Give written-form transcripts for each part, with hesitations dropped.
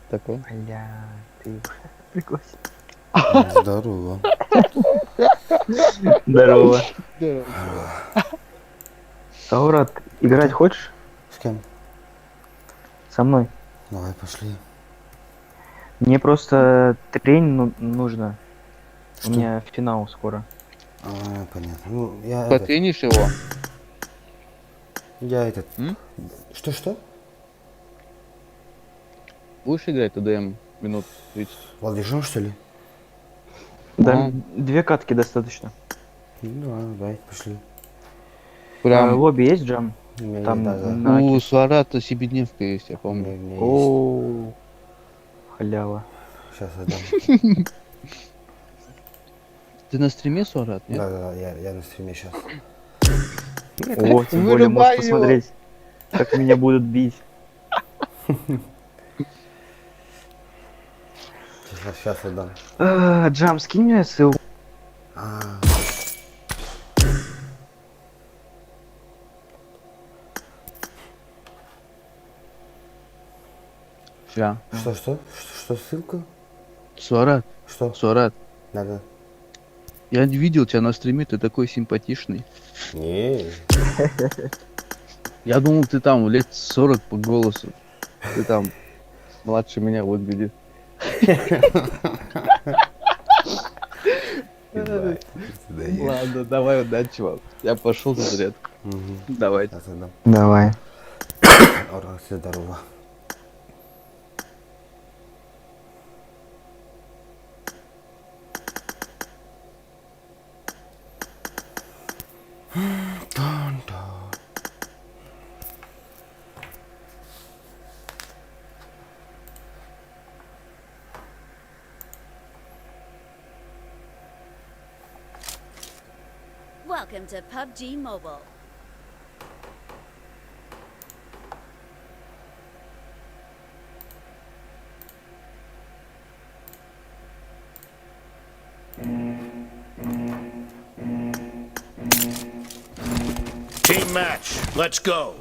Такой. Бля, ты пригласил. Здорово. Здорово. Да. Таурат, играть хочешь? С кем? Со мной. Давай, пошли. Мне просто трень нужно. У Что? меня финал скоро. А, понятно. Ну, я этот, Потренишь его? я этот. М? Что-что? Будешь играть ТДМ минут 30? Валдежом, что ли? Да, Ага. две катки достаточно. Ну, ладно, давай, пошли. Прям А, лобби есть, Джам? У меня Там есть, да, да. на у Суарата Себедневка есть, я У помню. меня, у меня есть. О, халява. Сейчас отдам. Ты на стриме, Суарат, нет? Да, да, да, я на стриме сейчас. О, тем более Вырубай можешь его. посмотреть, как меня будут бить. Сейчас, сейчас отдам. Джам, скинь мне ссылку. А, Ща. что, что? Что, что, ссылка? Суарат, Что? Суарат, Да, да. я видел тебя на стриме, ты такой симпатичный. Не. Я думал, ты там лет 40 по голосу. Ты там младше меня выглядишь. Ладно, давай удачи вам. Я пошел на зарядку. Давай. Сейчас отдам. Давай. Ура, все здорово. Тан-та. Welcome to PUBG Mobile. Team match, let's go.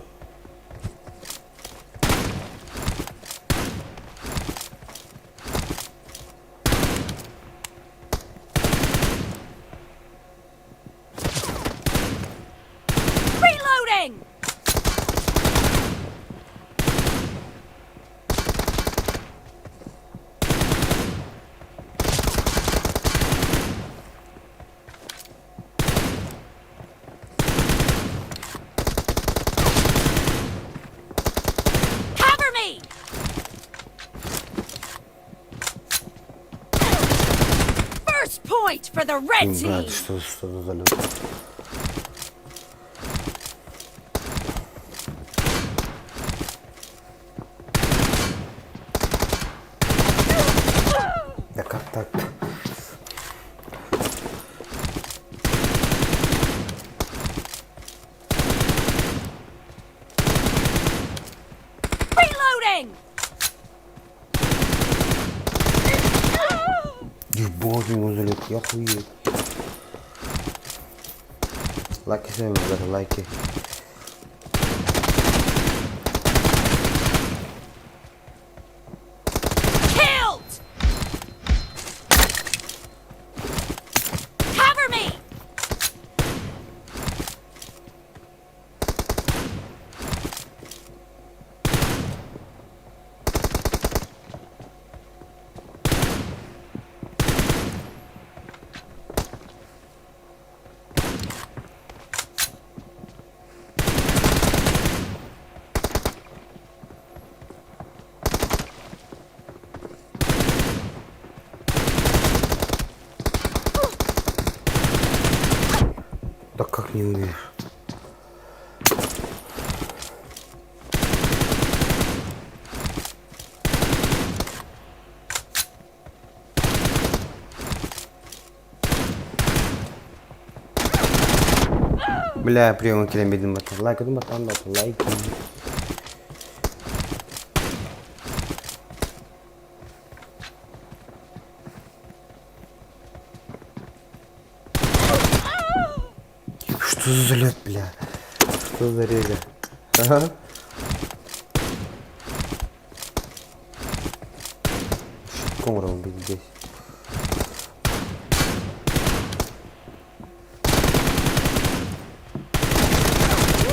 Reloading! Cover me! First point for the red team! Брат, что, что за залет? Да как так? Reloading! Ебать, у него залет, я хуею. Лайки ставим, ребята, лайки. Killed! Cover me! Да как не умеешь? Бля, прием килем бедим батан. Лайк, батан, батан, лайк. Что за залет, бля? Что за рега? Ага. Лайк оҥоробун пиздец.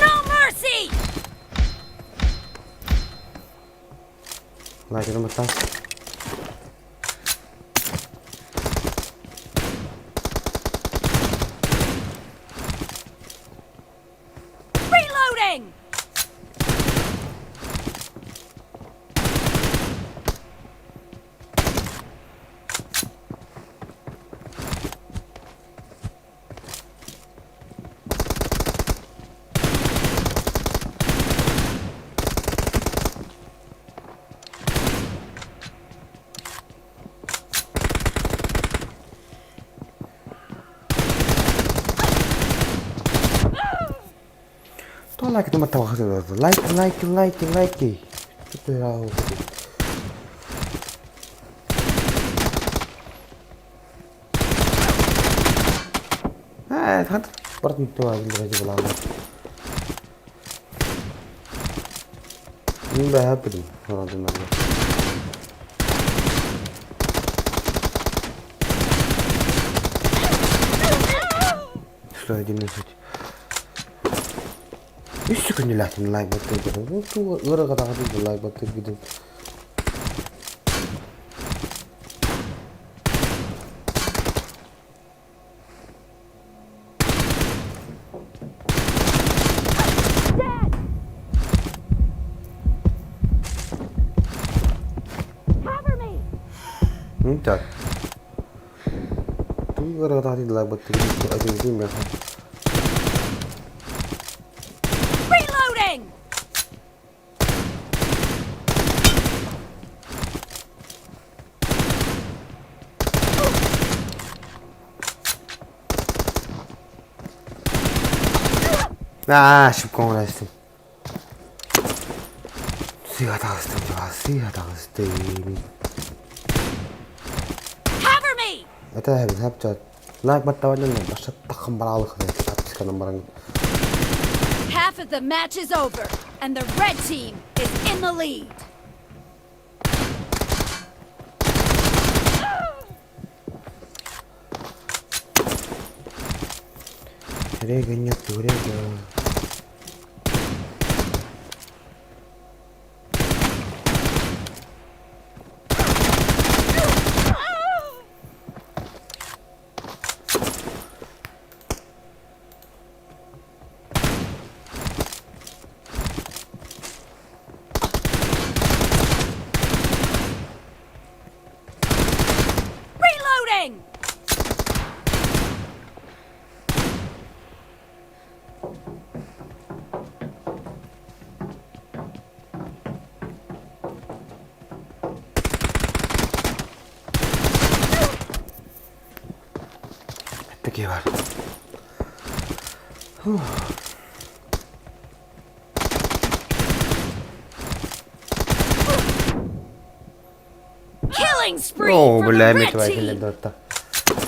No mercy! Лайк баттаа. Reloading! Тоҕо лайкытын баттабакка Лайк, лайк, лайк, лайк. Барытын Мин бэһэ билим Что один суть. Үс күнүлээтин лайк баттыыр ыарырҕатаҕытын лайк баттыыргытын Cover me! Так. Тугу ыарырҕатаҕытын лайк баттыыргытын Reloading! Аа, шипкон оҥорон Сыыһа таҕыстым, сыыһа таҕыстым. Cover me! Этэ хапчат. Лайк баттабаннан башаттаххын бараалык подписканан баран. Half of the match is over, and the red team is in the lead. Рега нету, рега. Reloading! Такие бар. Killing spree О, for the бля, red метва team! келе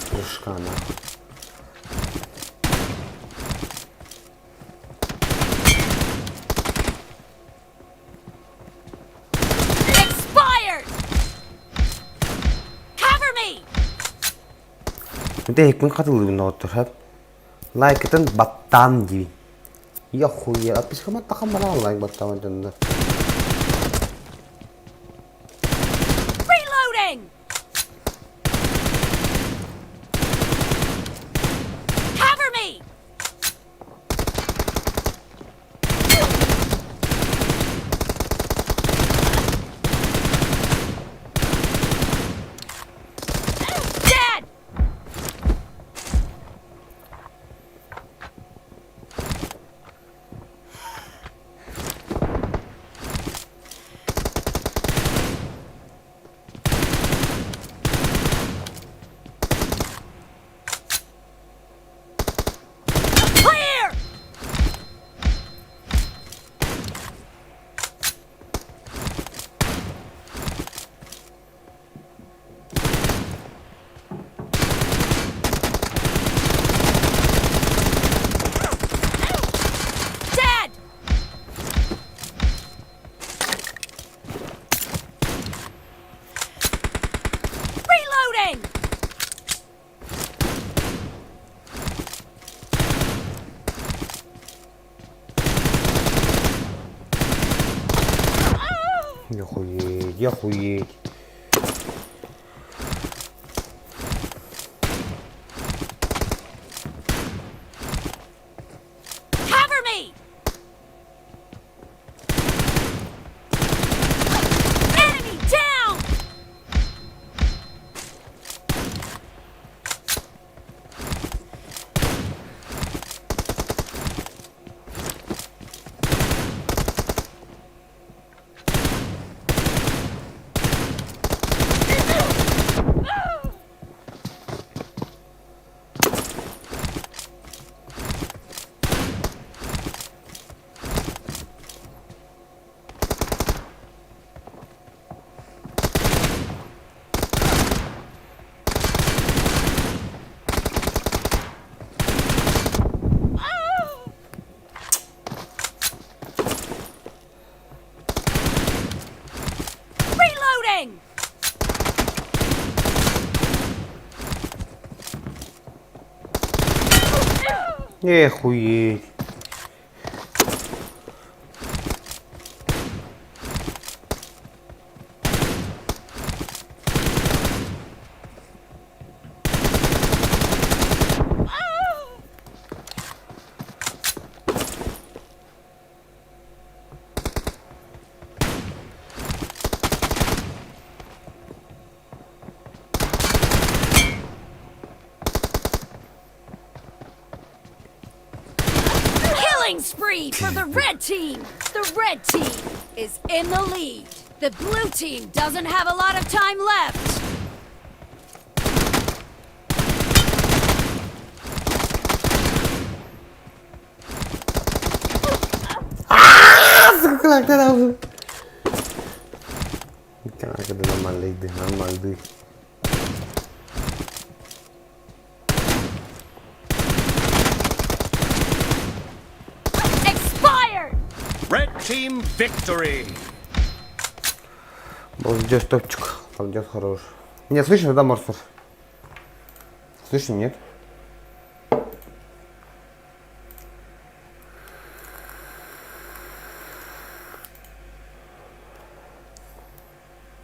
Кружка нахуй. Expired! Cover me! Дэ иккин хатылыыбын оҕоттор хап. Лайкытын баттаан диибин. Я хуя, подписка баттахан бараан лайк баттаан дьоннор. Reloading! Cover me! Dead! Охуеть, охуеть. Cover me! Enemy down! Reloading! Охуеть. Killing spree for the red team! The red team is in the lead. The blue team doesn't have a lot of time left. Так, это нормально, иди, нормально. Expired! Red team victory. Балдеж, топчик. Балдеж хорош. Меня слышно, да, Морсер? Слышно, нет?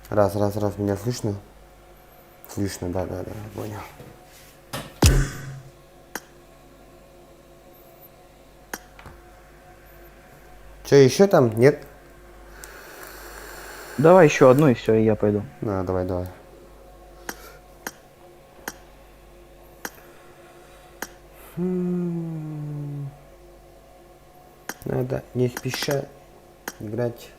Раз, раз, раз, меня слышно? Слышно, да, да, да, понял. Че, еще там? Нет? Давай еще одну и все, и я пойду. На, давай, давай. Надо не спеша играть.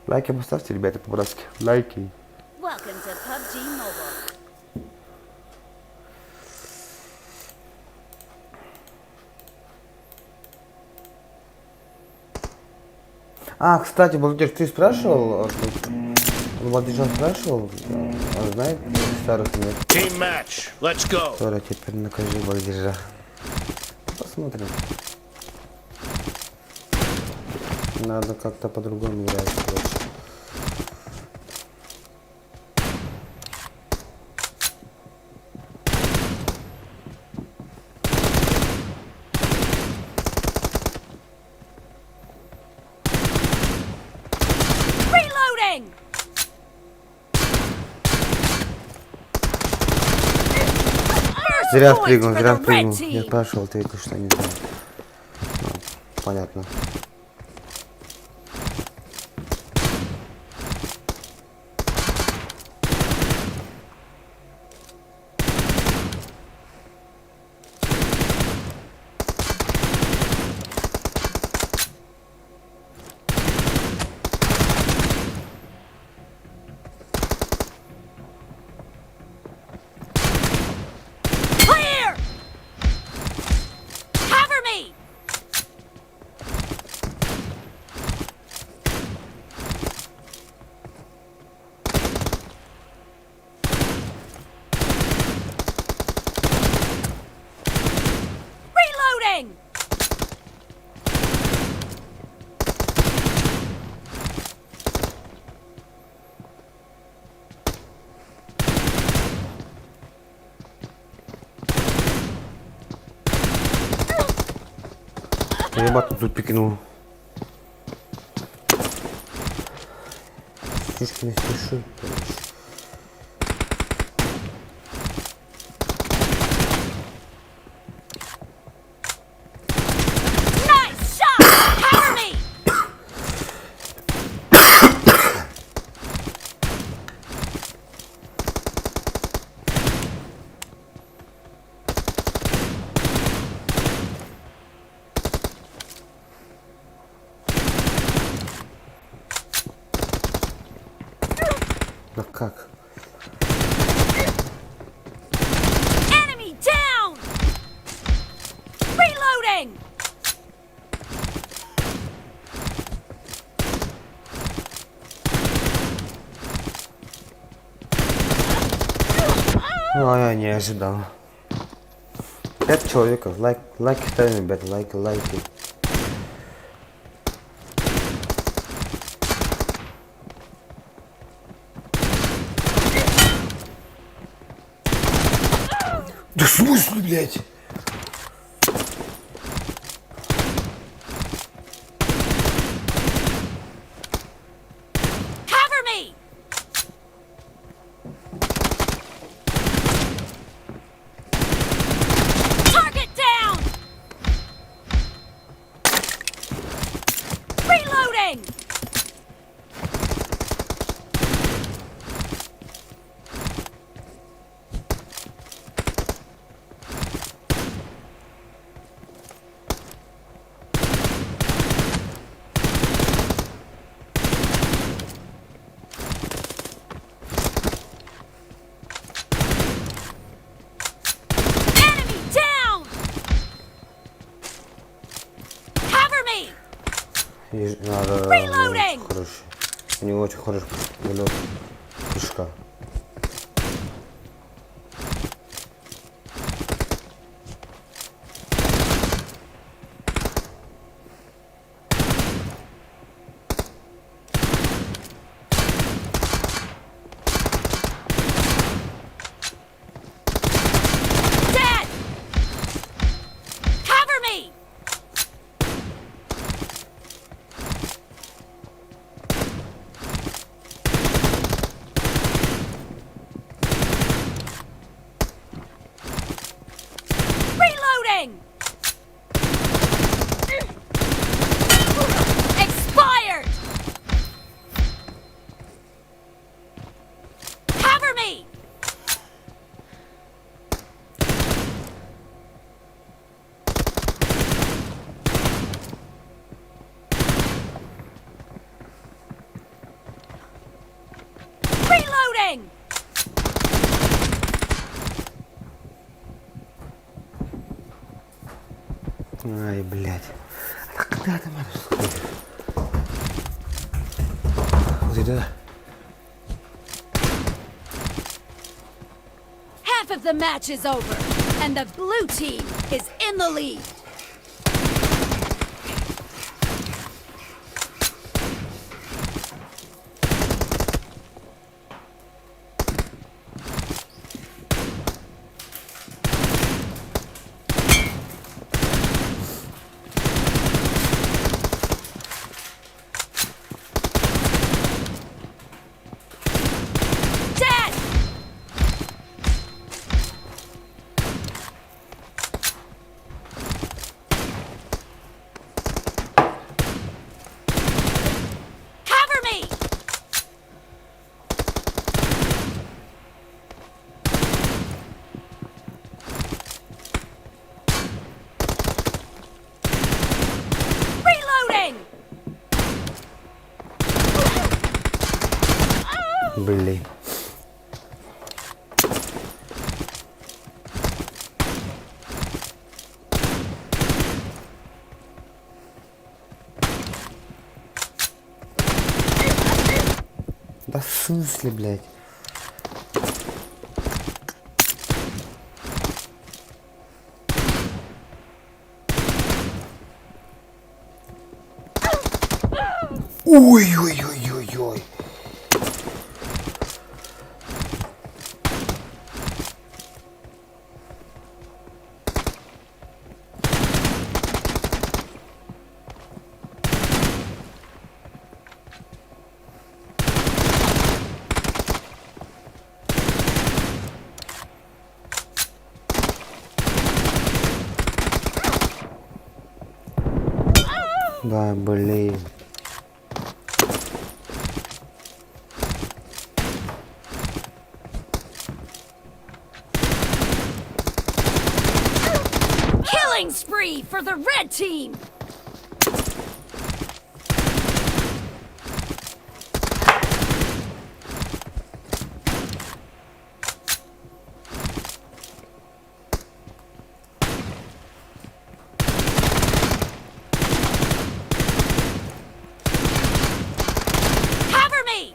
Лайки поставьте, ребята, по-братски. Лайки. Welcome to PUBG Mobile. А, кстати, Балдеж, ты спрашивал? Балдежан спрашивал? Он знает старых нет? Team match. Let's go. Тора, теперь накажи Балдежа. Посмотрим. Надо как-то по-другому играть, короче. Reloading! First Зря point спрыгнул, for зря the red спрыгнул. Я team. спрашивал, ответил, что не знаю. Ладно, понятно. Clear! Cover me! Ебать, тут пикнул. Слишком не спешу, короче. Nice shot! Cover me! Да как? Enemy down! Reloading! Ну, а я не ожидал. Пять человеков. Лайк, лайки ставим, ребята, лайки, лайки. Да в смысле, блядь? Cover me! Target down! Reloading! Enemy down! Cover me! Надо, Reloading! Хороший. У него очень хороший вылет. Прыжка. Dead! Cover me! Reloading! Expired! Cover me! Reloading! Ай, блядь. А когда ты можешь Вот это. Half of the match is over, and the blue team is in the lead. Dead! Cover me! Reloading! Блин. Да в смысле, блядь? Ой-ой-ой-ой-ой. Да, блин. Killing spree for the red team! Cover me!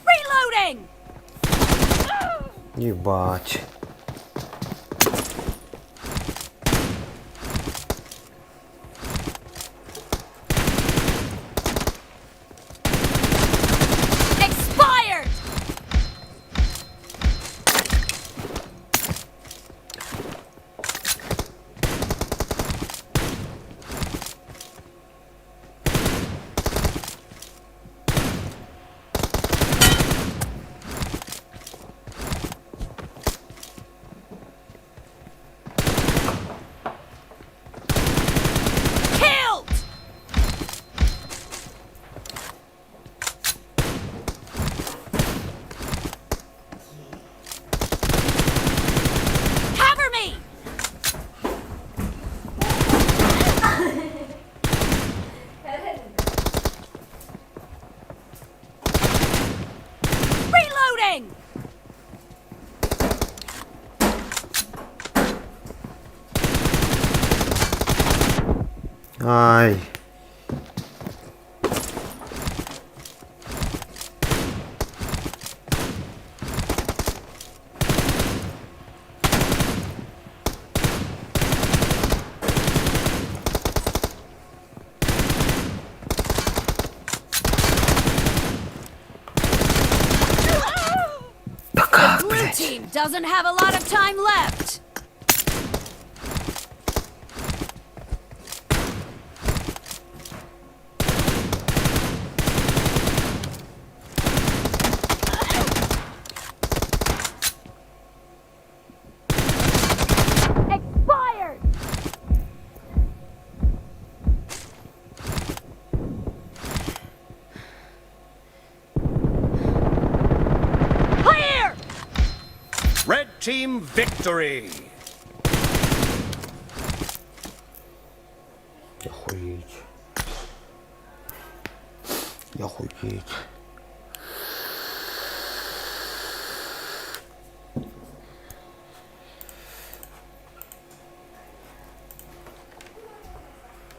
Reloading! Ебать. Expired! Killed! Cover me! Reloading! Ай. The blue team doesn't have a lot of time left. Expired! Clear! Red team victory! Охуеть. Охуеть.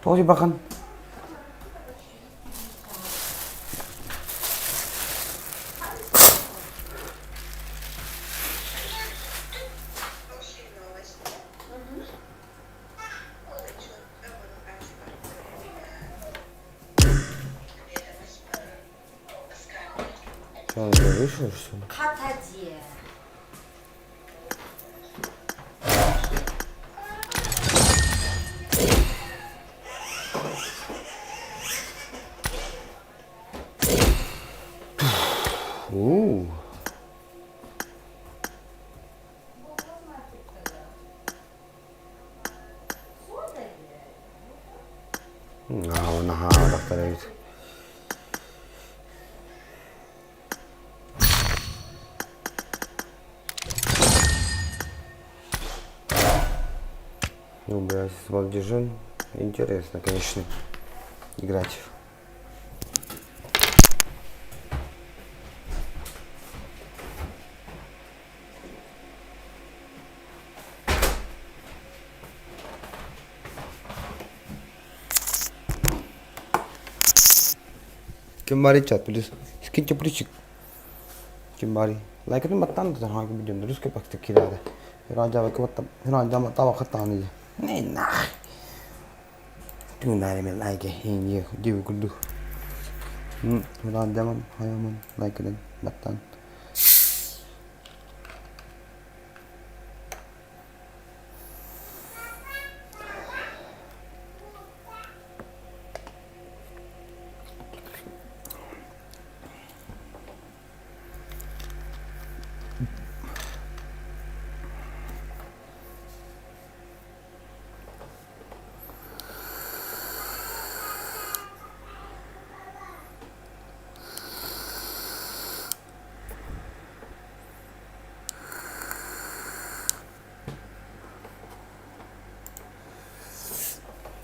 Тоҕо бахан? Что, он уже вышел, что ли? У. Аа, наһаа дохтор эбит. Ну, блядь, с молодежом интересно, конечно, играть. Ким баарый чат плюс скиньте плюсик. Ким баарый. Лайкатын баттаан да хаҥа видеоны русский пакты киирээри. Раджа Түҥнээрэмин лайка иҥиэх диэбит курдук. Ураандаман хайаман лайкадан баттаан.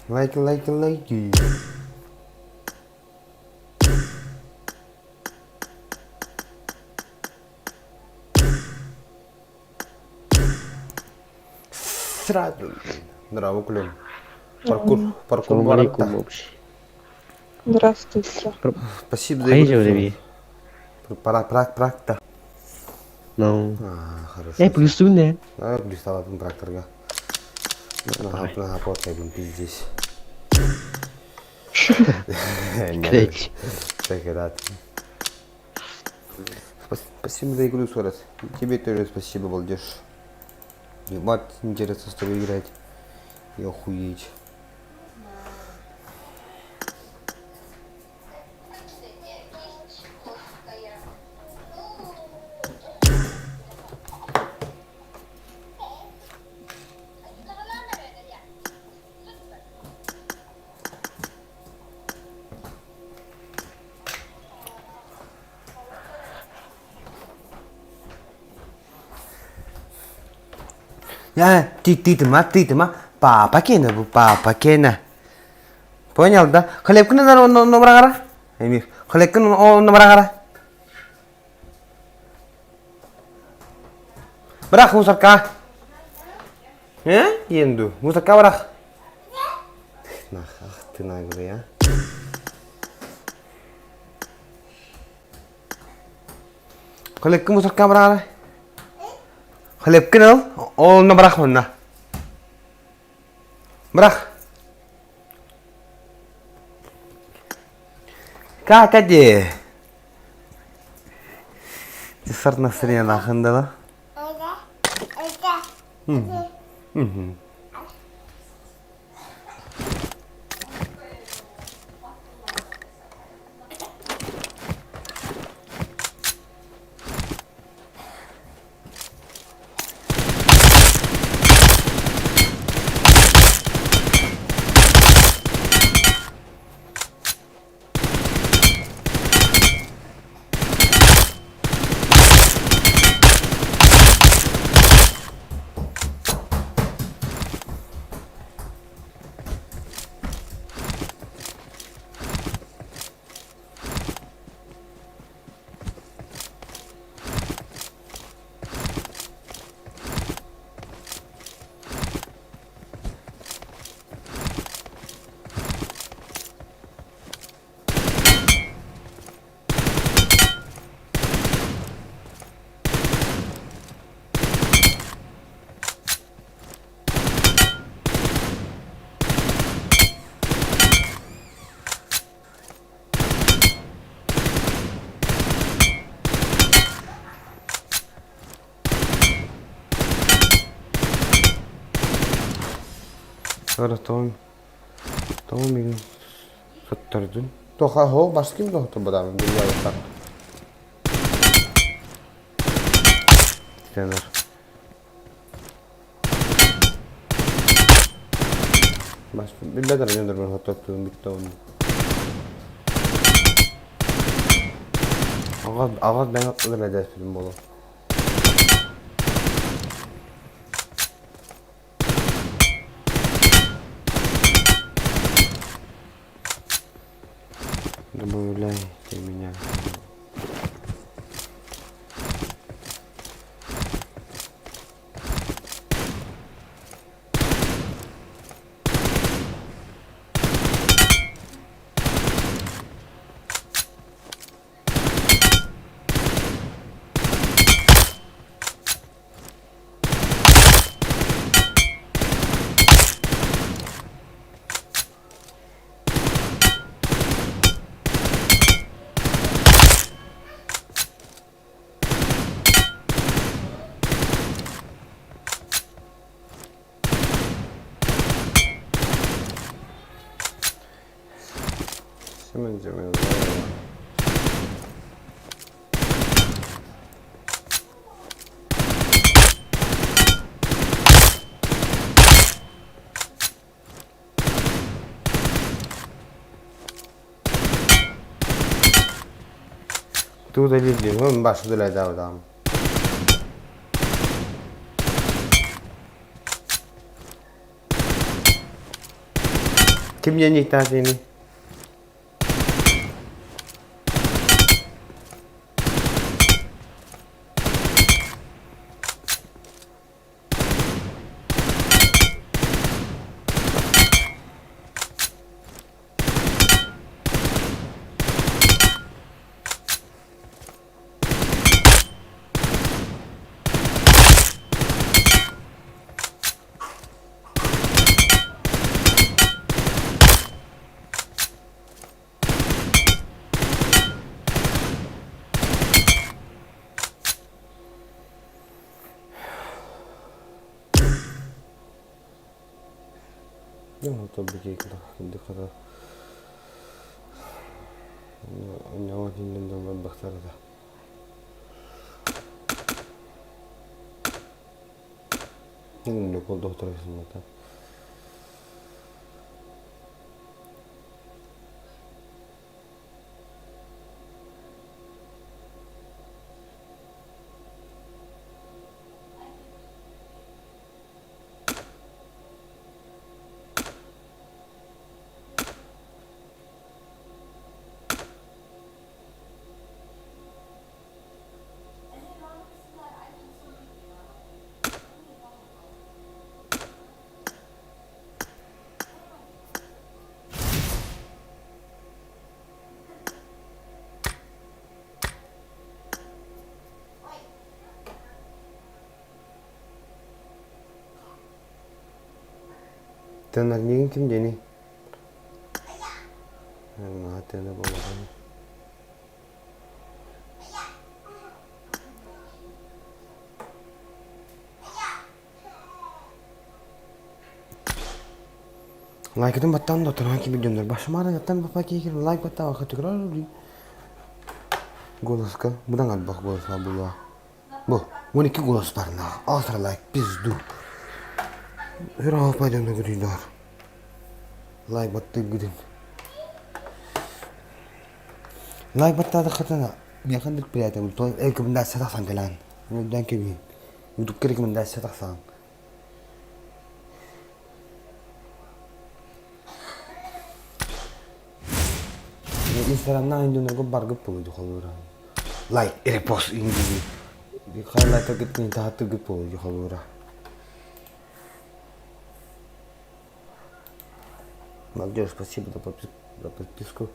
Лайки, лайки, лайки. Сразу. Здраво, Клим. Паркур, паркур Салам баратта. алейкум общий. Здравствуйте. Спасибо за Хайа игру. дьэ Пора, прак, прак-то. Ну. А, хорошо. Э, плюсуй не. Давай плюсовать тракторга. Давай. На, на, пиздец. Блять. Так рад. Спасибо за игру, Сорос. Тебе тоже спасибо, балдеж. Ебать, интересно с тобой играть. И охуеть. Я, ты, ты, ты, ма, ты, ты, ма, папа кена, папа кена. Понял, да? Хлебкин на на на Эмир. Хлебкин он на Бырах мусорка. Э? Енду. Мусорка бырах. Нах, ах ты наглый, а. Хлебкин мусорка бырах. Хлебкин ол, ол на бырах онна. Бырах. Как где? Ты сорт настроение нахын да? Угу. Тоом тоом мин соттардын. Тоха хо баскин до то бадам билбай так. Тренер. Бас билбедер нендер мен хототтум битте оны. Ага ага мен атлар эдеспин боло. Добавляйте меня. Тугу да диир башы да Ким диэн ини? Тыынар ким диэний? Тыына буоллаҕына. Лайкытын баттаан доторон ким дьоннор башымаара яттан бапа киһи лайк баттаа хатыгырар Голоска будан албах голоса була. Бу, 12 голос бар на. Алтра лайк пизду. Хыра пойдем на гудидар. Лайк батты гудин. Лайк баттады хатана. Механдык приятел. То экимда сатасан калан. Мудан кебин. Удук керек мында сатасан. Инстаграмнан индонорго баргып болуйду холура. Лайк, репост ингизи. Хайлайта гыт таатты гыт болуйду холура. Молодежь, спасибо за подписку.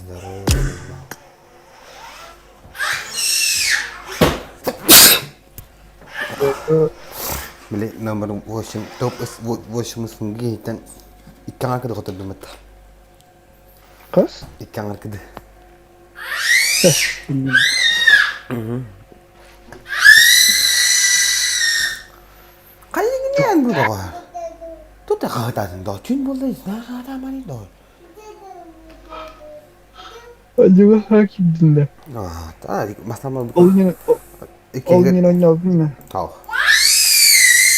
Здорово. Били номер 8 топ 8 СНГ икки аҥар хотурдумут. Хас? Икки аҥар кыды. Хайыгын бу доҕор? Тут хаһытаатын доо түн буолла хаһытаамани доо. Acaba hakimdin Аа, масама Ол икки yine oynadın mı? Тау.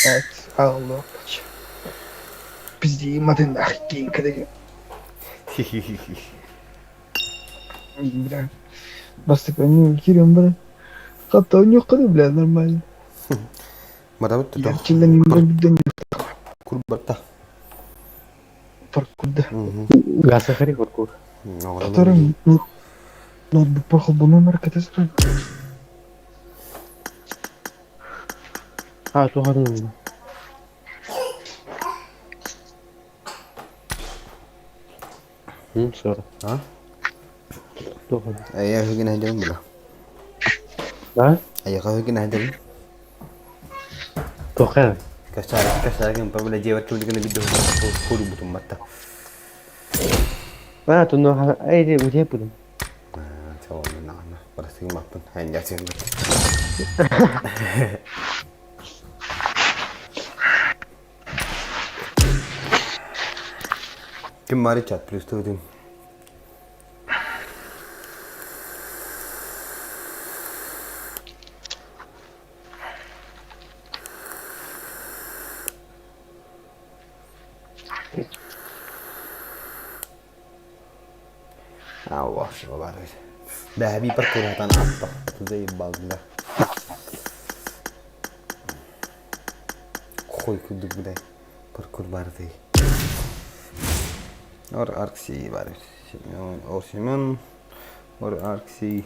Evet. Allah. Biz de madın ah kadar. Бля. Бастык ойнуу киирэн бара. Хатта ойнуох кыды бля нормально. Мадам тут. Ярчилен билден Курбатта. паркурда. Гасахари паркур. Которым ноутбук похол номер катастрофа. А, туһатын. Все. А? Туһатын. Айа хыгын хадым була. Да? Айа хыгын хадым. Туха. Кашар кашар кем пабла жевар кем дигән видео куру бутум матта. А, туно ай, де, где будем? А, Солоннаҕына бырастыыммаппын энньэ сиэммит. Ким баар чат плюс тыытын. Бэһэбии паркуратан аттах заебал бля. Хуй курдук бля. Паркур бардый. Ор Аркси бар. Семен, о Семен, ор Аркси.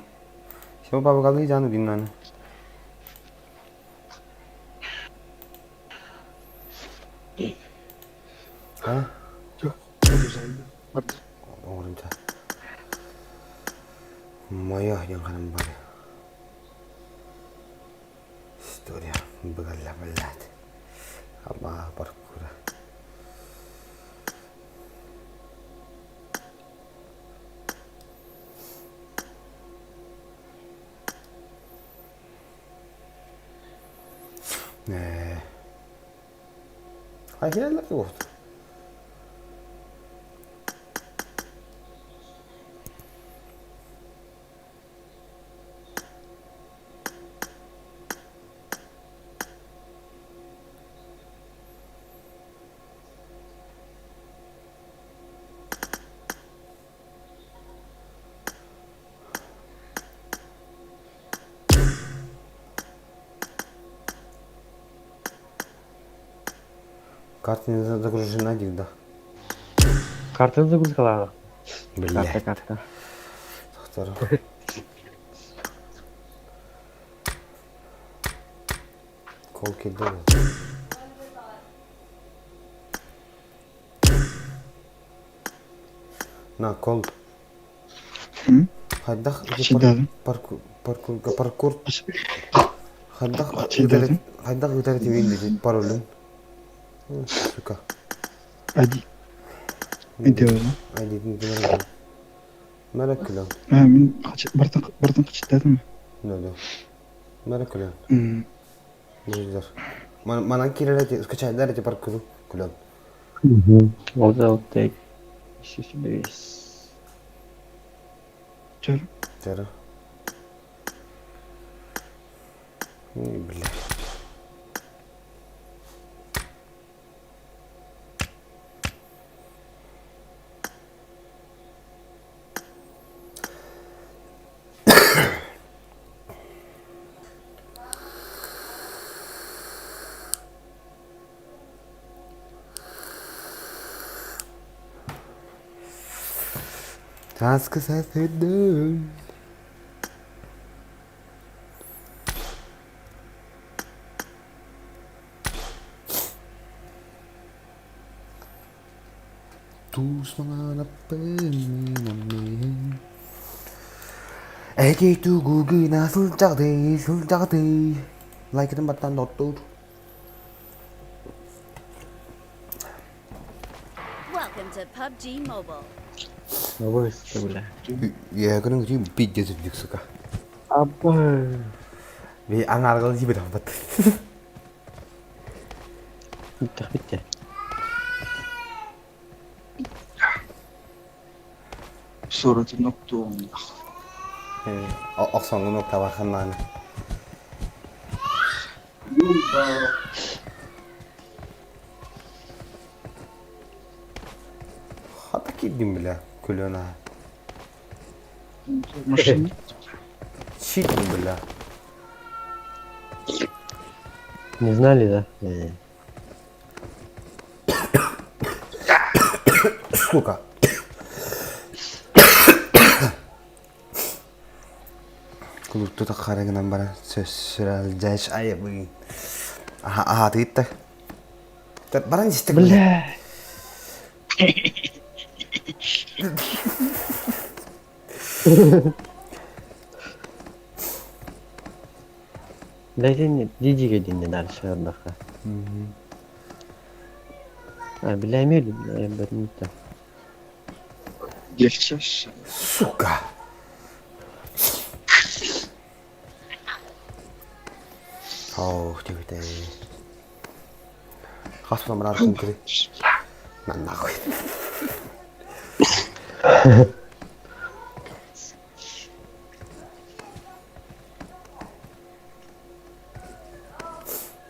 Семен папа жаны диннаны. А? Оҥорумча. Моя диэн ханан бар. История быгалла блядь. Аба паркура. Ээ. Хайа вот. Карта не загружена да. Карта загрузкалаах. Бля. Карта, карта. Тохтор. Кол килде. На, кол. Хайдах Хачидадым. паркур паркур паркур хайдах Хачидадым. хайдах ыытар этибин дии паролун. Сука. Ади. Видео. Айдитин Мәрәк күлән. А, мин бартын бартын хачидадым. Да, да. Мәрәк күлән. М. Муждар. Манан киреле скачайдар эти паркуру күлән. Ол да ол тек. Бес. Чар. Тера. Бля. Таска сәфедім. Эти тугугына сылдьаҕдый, сылдьаҕдый. Лайкытын баттаан доттуур. Welcome to PUBG Mobile. Новый бля. Я говорю, где пиздец вдик, сука. Абба. Би аңаргыл жибет аппат. Bitti bitti. Сураты ноктуон. Оксонгун октабарханнааны. Хата киддим бля, күлөна. Машина. Читим бля. Не знали, да? Сука. Кулукту харагынан бара сөссүрэл жаш айыбы. Аха аха тыйтта. Баран истек. Бля. Бля, не дидиге динне дальше отдыха. А, бля, имели, бля, не Гельчаш. Сука. Ох, диэбитэ. Хас номер кири? На нахуй.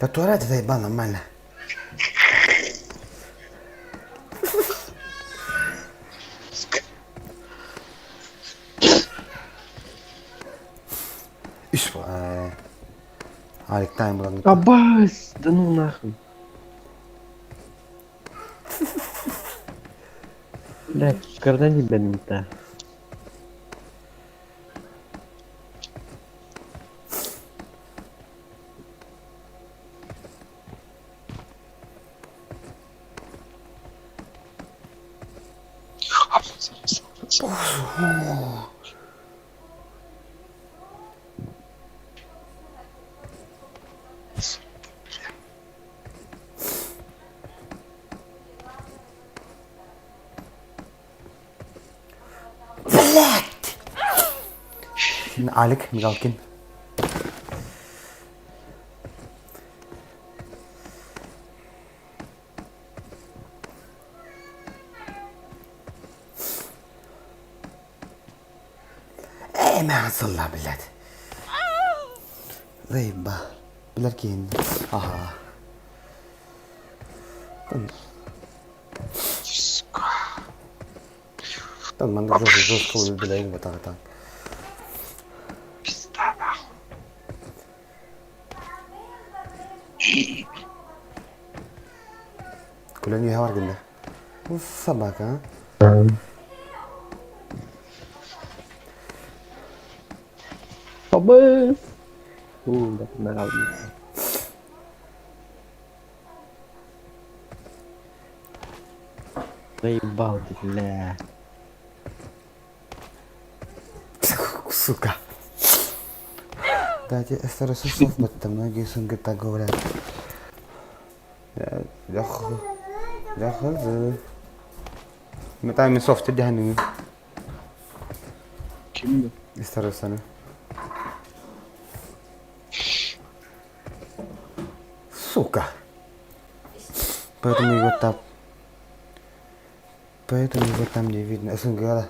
Да туалет заебал нормально. Үс Алик тайм булан. Аббас! Да ну нахуй. Блядь, кардан бенмита. Блять! Алик Мигалкин. Ээ, мэ сылла, блядь. Заебал. Билэр киһин. Аха. Там маннык жестко жестко билэйин батаҕытан. Пизда нахуй. Күлэн үөһэ бар гынна. Собака, а? Аббас! У, да, нравится. Заебал ты, бля. Сука. Дайте СРС там многие СНГ так говорят. Я я хз. Метами софт дяханы. Ким СРС. Сука. Поэтому его там... Поэтому его там не видно. СНГ, да.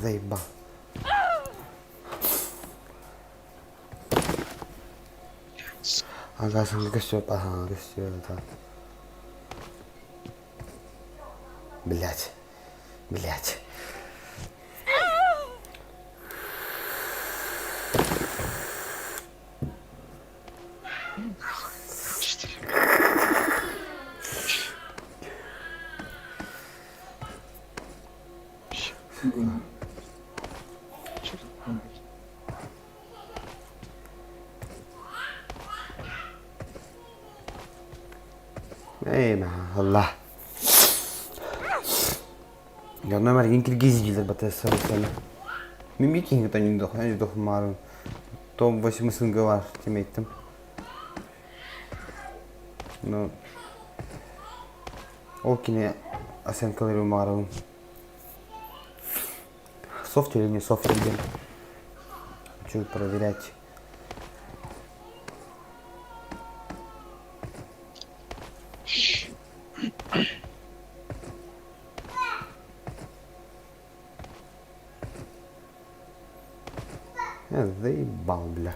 Заебал. Ага, СНГ все, ага, все, да. Блять. Блять. Эй, Allah. Дьонно мэргин киргиз дииллэр батыса сана. Мин биир киһини кытта топ 8 СНГ бар тимейттим. Ну, ол кини оценкалары маарым. Софт или не софт диэн. Хочу проверять. Я заебал, бля.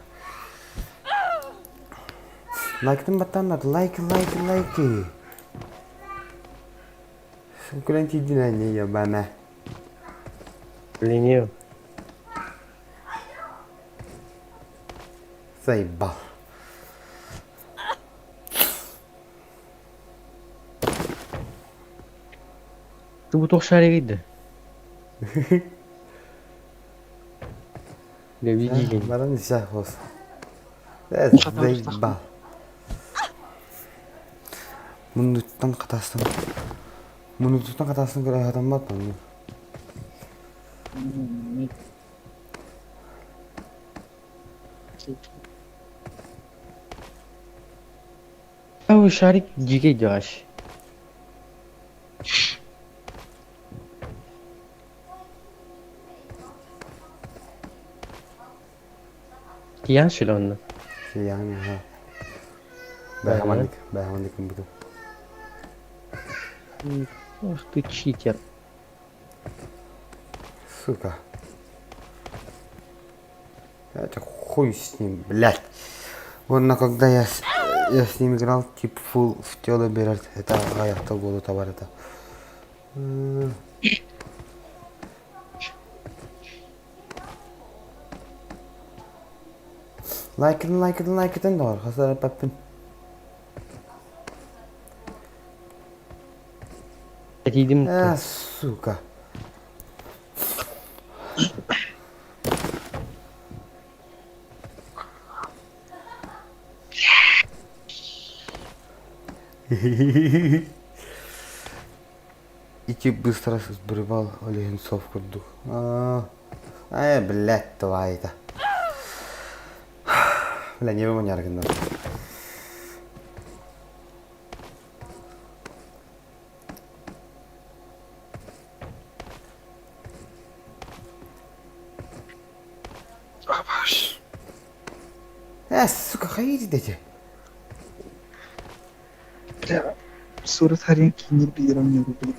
Лайктын баттаннар, лайк, лайк, лайки. Күлэн тиийдин не ебана. Ленив. Заебал. Ты бу туох шарик да? Бля, видели. Баран нельзя хос. Заебал. Муннуттан хатастан. Муннуттан хатастан көрө хатаммат мунну. Ау, шарик дьигэ дьааш. Киян шили онно. Киян, аха. Бэйэҕэ бэйэҕэ маннык гыммытым. Ах ты читер. Сука. Это хуй с ним, блядь. Уонна когда я с, я с ним играл, тип фул в тело берет, это аҕыйахта голу табар это. Лайкын, лайкын, лайкытын доҕор, хасараппаппын. Этиидим А, сука. Ити быстро сбривал Олегенцов курдук. Э, блядь, твои-то. Бля, не выманяргын. Абаш. Э, сука, хайди дети. Бля, сурат харин кинер биэрэн блин.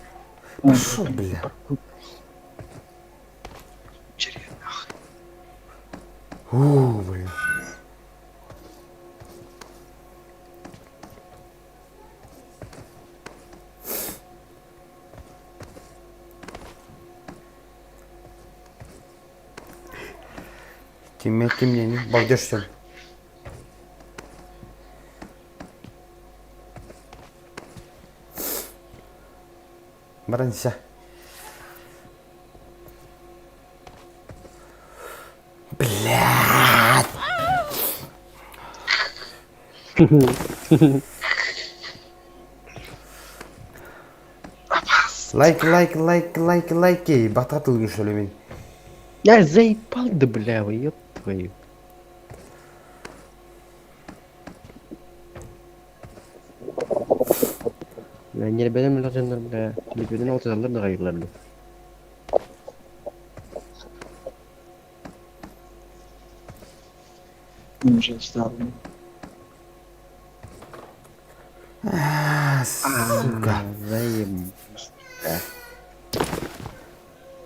Пошел, бля. У, блин. Тимме кимнени балдеж сен. Баранся. Блядь! Лайк, лайк, лайк, лайк, лайки. Бататылгын шо ли мин. Я заебал да бля, ёб твою. Бля, ньирбэнэн бля дьоннор бля, төлөпүөнүн алтыһаллар да хайыыллар дуу. Уже стал. А, сука. Заеб.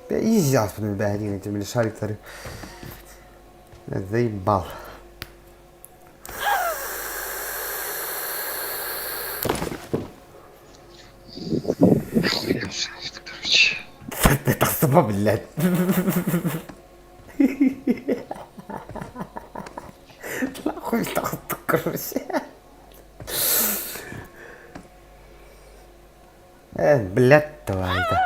Бля, изи аспын бля, эти бля, шариктары. Бля, заебал. Короче. Тахсыба, блядь. Нахуй тахты, короче. Э, блядь, твою-то.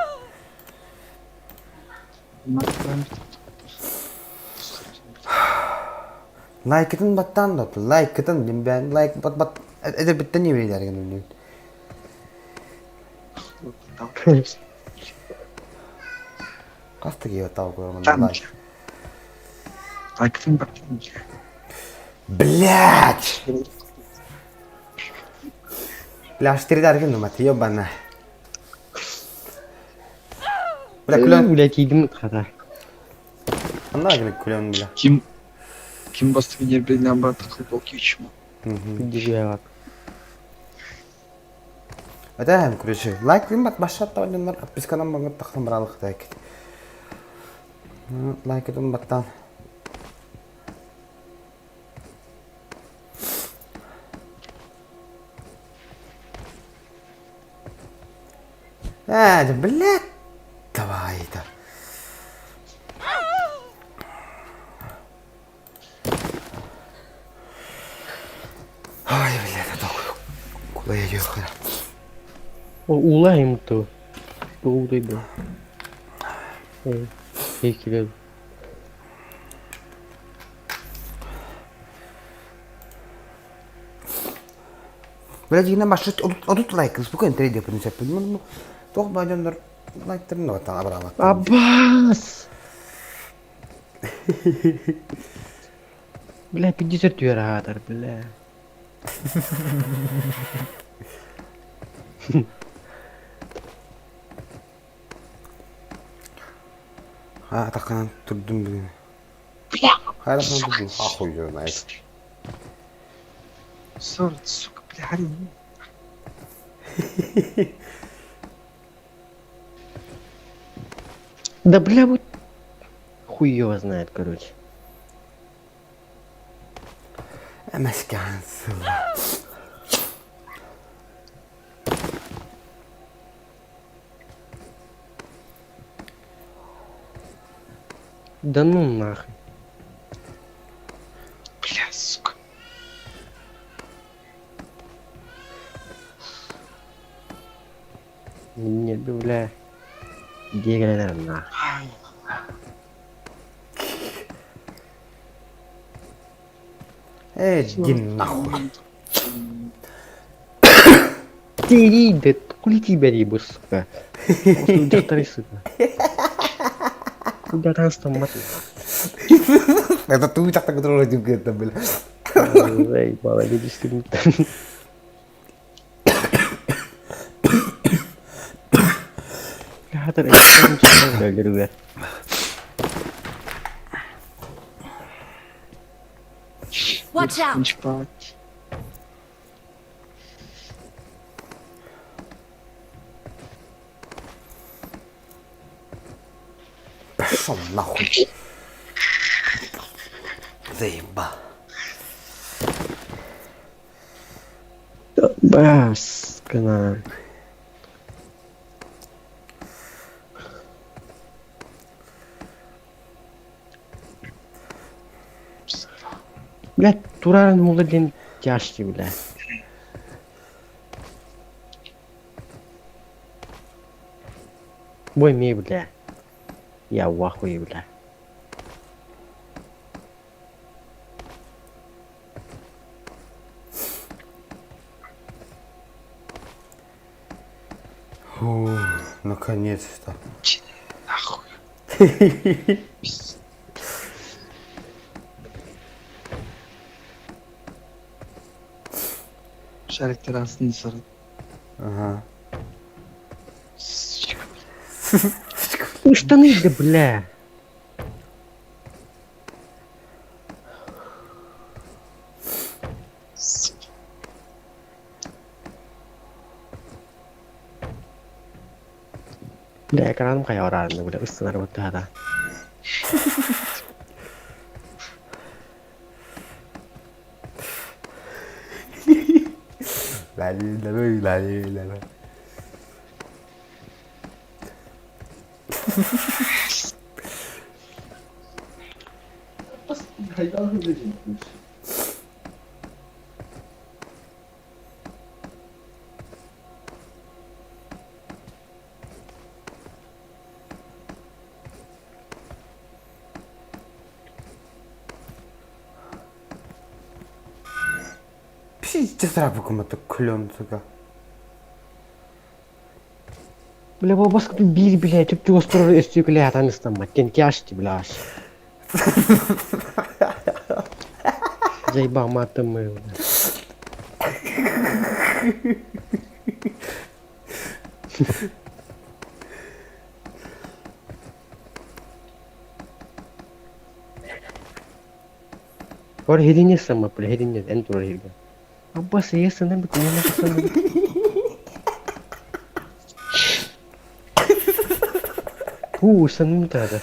Лайкытын баттаан да лайкытын дим бээн лайк бат бат эдэрбиттэн еврейдэргин үллүн. Хас да киһи тау лайк. Лайкытын баттаан. Блядь! Бля, штирдаргин думат, ёбана. Бля, күлэн. Бля, тиийдим хата. Анна гына күлэн, бля. Ким ким бастыгы ньирбэнэн баттакы болкичма. Дижияват. Это, короче, лайк бат башат дьоннор подписканан баңгыт тахсан баралык так. Лайкытын баттан. Э, блядь, давай это. Ой, блядь, это куда я ехала? Уулаем то. Уулайбы. Эй, килер. Блядь, на маршрут отут лайк, спокойно трейде принесет. Ну, туох баа дьоннор лайктарын да абыраабат. Аббас! Бля, 50 түөр аатар, бля. А, атаканан турдум бүгүн. Хайа Охуй знает. Сорт, сука, бля, хрень. Да бля, вот хуй его знает, короче. Эмэскээн сыла. Да ну нахуй. Бля, сука. Не, бля. Дегренер нахуй. Э, иди нахуй. Ты, да хули тебя ебу, сука. Дьахтары, сука. Куда там там мат? Это ты так так который это, бля. Заебало, люди стыдно. Хатыр, Watch out! Спать. Пошел нахуй. Заебал. Баскана. Бля, турарын улы ден тяжкий, бля. Бой ми, бля. Я в ахуе, бля. Фу, наконец-то. Нахуй. Шарик террасный сорт. Ага. Сука. Ну штаны, да, бля. Сука. Бля, экраным хайа бля, ыстынар вот да. La la la la. Пиздец, рабы клен, сука. Бля, бабаска тут били, бля, чөп чугас турар өстүкүлэ атаныстаммат, тен тяжти, бля. аш. Заебал матом мы, бля. Ор хедине сама, бля, хедине, эн турар хедине. Аббас, есен, бит, не Уу, саным тада.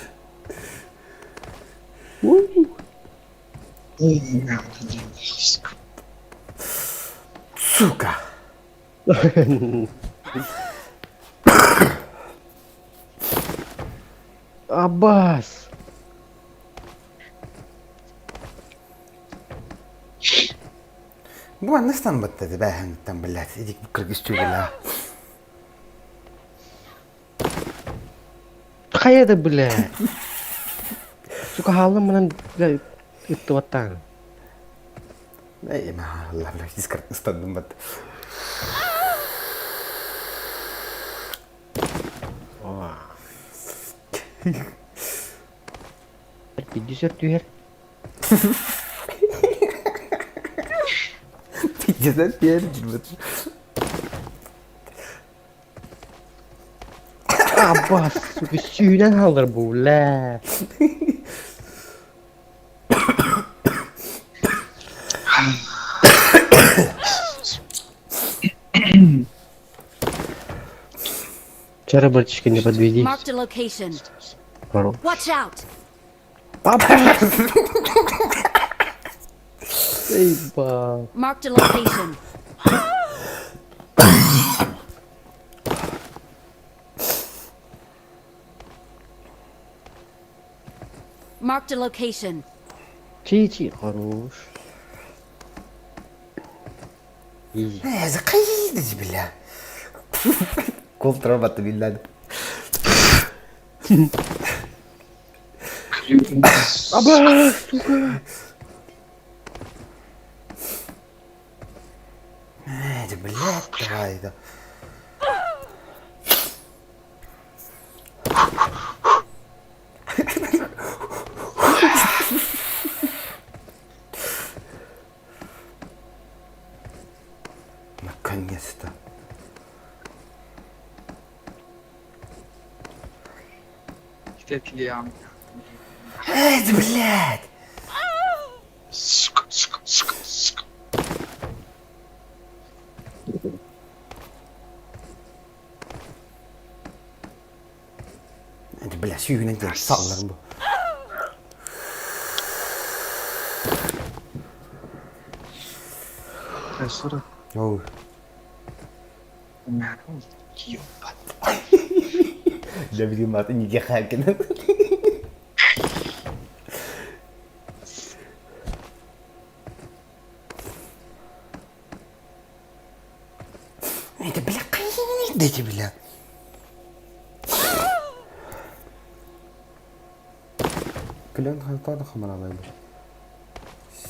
Сука! Аббас! Бу аннастан баттады бэһэҥиттэн блядь, иди кыргызчу бля. Хайа бля. Сука, хаалым мынан, бля, ыттыбаттаан. Эй, ма, Алла, бля, дискард ыстандым бат. Пятьдесят түһэр. 55, бат. Аббас, сука, сүүнэн хаалар бу, бля. Вчера, братишка, не подведи. Marked a location. Хорош. Watch out! Эй, ба. Marked a location. Marked a location. Чи-чи, хорош. Изи. Э, закайдись, бля. Кол травматы билlan. Аба, сука. Э, блядь, давай, да. Наконец-то. Кстати, я. Эй, блядь! Сука, сука, сука, сука. Это, бля, сүйгүнэн диэн салларым бу. Сорок. Оу. Дьэ билигин маата ньиги хаакынан. Это, бля, дайте, бля. Клен халтана хамаралай бу.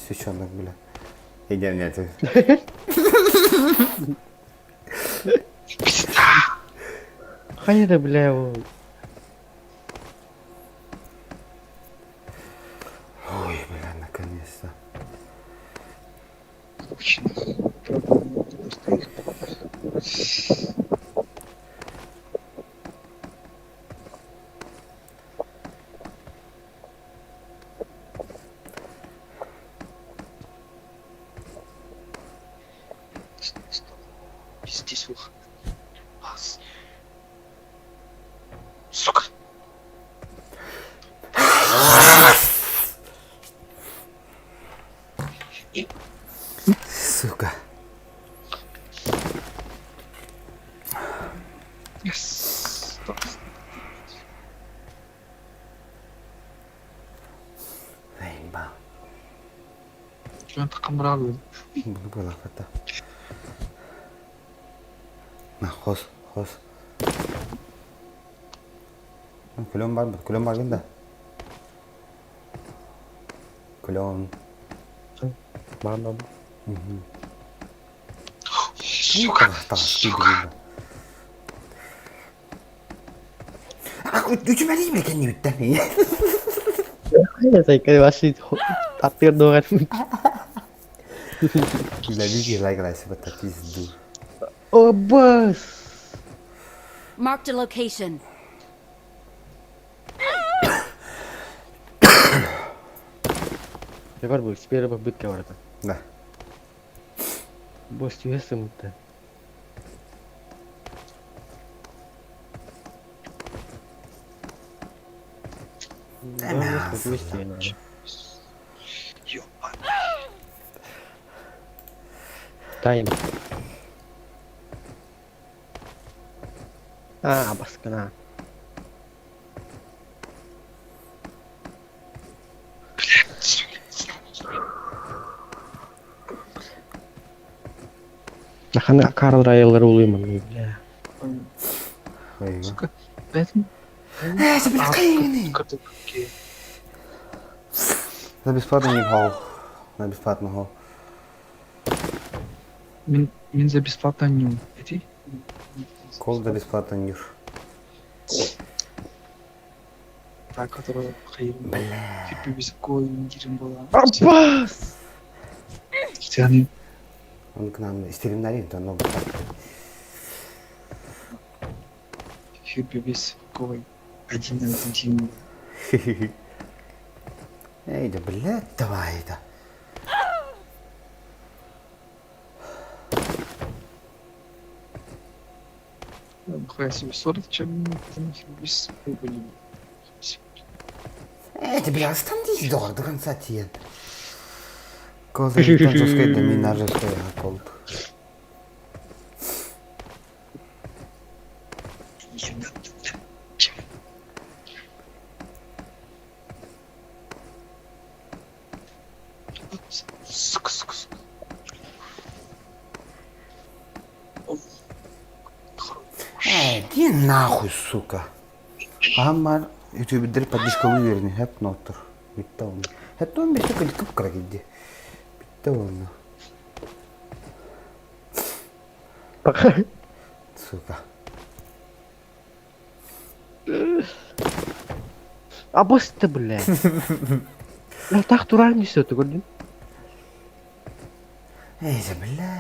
Сучонок, бля. Идем, нет. Хайа да, бля, его. Ой, бля, наконец-то. Пиздись, ух. Сука. Сука. Yes. Эй, ба. Клен такамралы. Буду была хата. На, хос, хос. Күлөм бар, күлөм бар да. Күлөм. Мама. Сука. Сука. Үчүмэли бile кэнни бүттэ. Хайа сайка ваши аттыр доган. Бля, види лайк лайк вот так пизду. О, бас. Marked a location. Егор был, теперь попытка ворота. Да. Босс, тебе сым-то. Да, мясо, надо. Тайм. А, баскана. Нахана Карл Райлер улыман, бля. Ой, Сука. Поэтому... Э, бля, кайны. За бесплатно не гол. На бесплатно гол. Мин, мин за бесплатно не Эти? Кол за бесплатно не. Та, которая Бля. Типа высоко индирим была. Аббас! Стены. Он к нам истеремнарин, то много. Хюпи высоко. Один один. Эй, да блядь, давай это. Нихуя себе 40 чем без прибыли. Э, бля, остановись до, до конца тиен. Коза французская доминажеская колб. Сука, сука, сука. Э, иди нахуй, сука. Амар үтүбүддэр поддержкалыы үөрэнэ хэп ноттор. Бүттэ онно. Хэп он бесе кылькып кыра кидди. Бүттэ онно. Пока. Сука. Абысты, бля. Бля, так туран несет, ты көрдің? Эй, бля.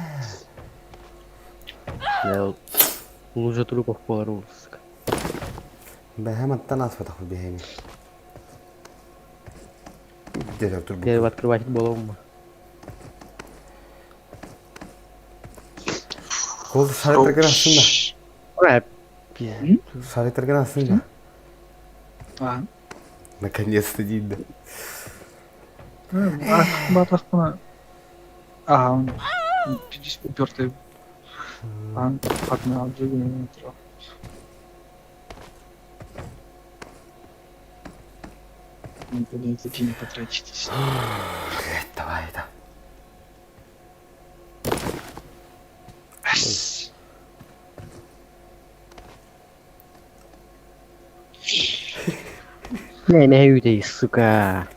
Бля, лужа трупов поларул, сука. Бэхэм аттан аспатах биһэми. Директор Я открывать голову. Кол шаритаргын астында. Бля, пиздец. Шаритаргын астында. А, Наконец-то дейді. Батахпына. А, он здесь упертый. А, одна, другая, Никуда эти деньги потратитесь. Блять, давай это. Не, не үйдей, сука.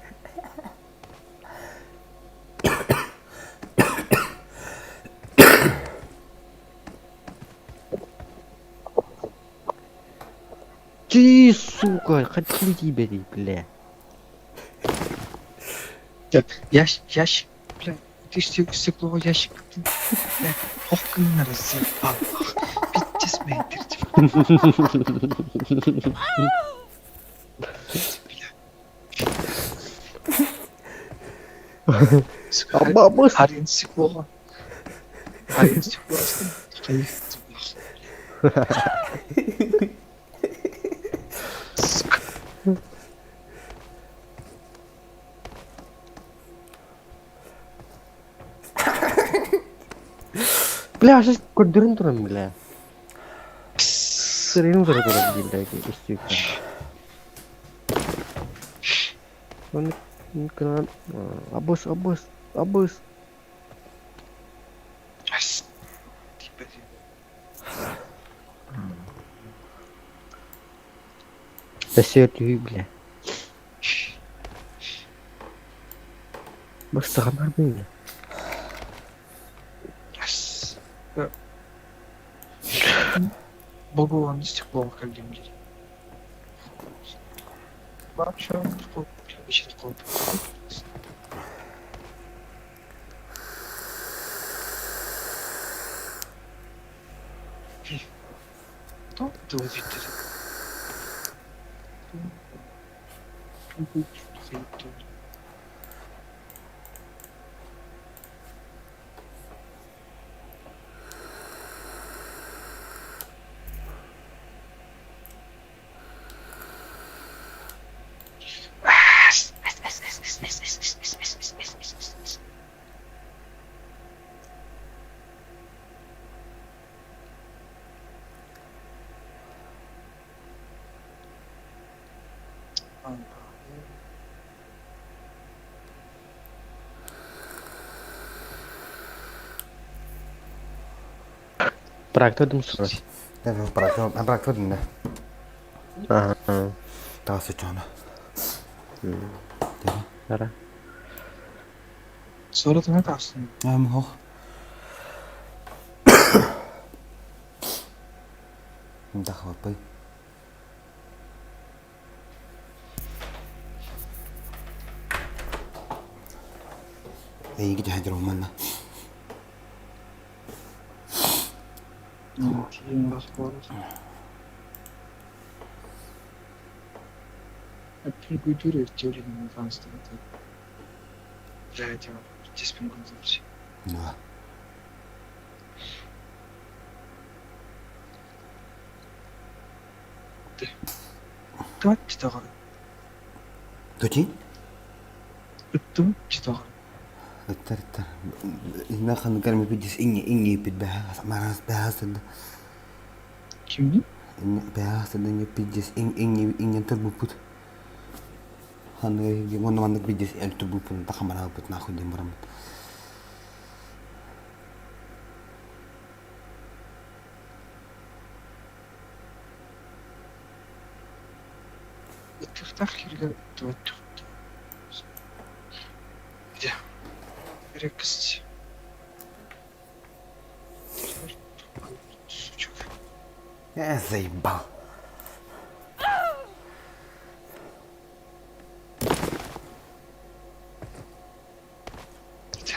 Ты, сука, хочу тебя, бля. Ящик, ящик, бля, ты стекло ящик, ты, бля, ох, разъебал, пиздец, мэтр, бля. Сука, Харин стекло. Харин стекло, Сука. Бля, сейчас көрдөрөн турам, бля. Сырын турам, бля, истюка. Он абыс, абыс, абыс. Өссө түһүй, бля. Бастаҕанар бля. Богу он стекло калим. Вообще, стекло. То ты вот видишь. Быраактырдым сразу. Быраактырдым да. Ага. Таас очоно. Ара. Sonra da aslında. Эм хох. Дахвапай. Эйги хадыр уманна. Культуре теории это для этого диспенсации. Да. Ыттыбат Тути? Ыттыбыт тоҕо? Ыттар ыттар. Инна ханныгар мипидис инги инги пит бэһэ марас бэһэ сыда. Кимни? Бэһэ сыда инги пидис инги инги турбуппут. Ханныгар уонна маннык бидис эл турбуппун тахамараабыт нахуй диэн бараммыт. Ыттыктаах кииргэ ыттыбат Где? Редкость. Сучок. Э, заебал. Где?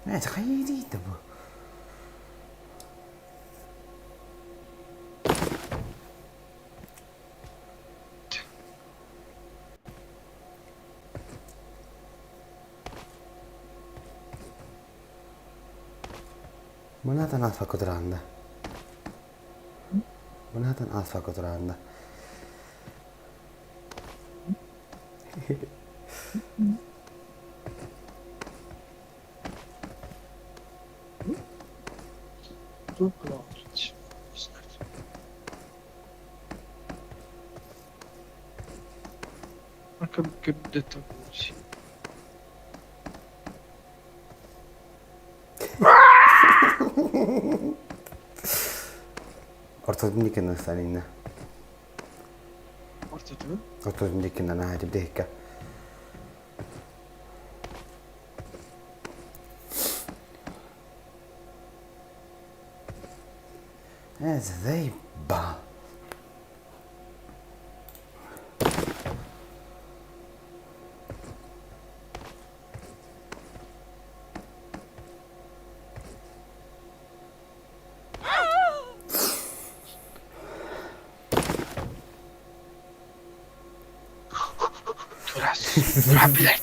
Э, хайдий да бу. Мынатан алфа кутураанда. Мынатан алфа кутураанда. Ортотун диэки ыстаанинна. Ортотун диэки наһаа тибдэһиккэ. Э, заебал. Блядь.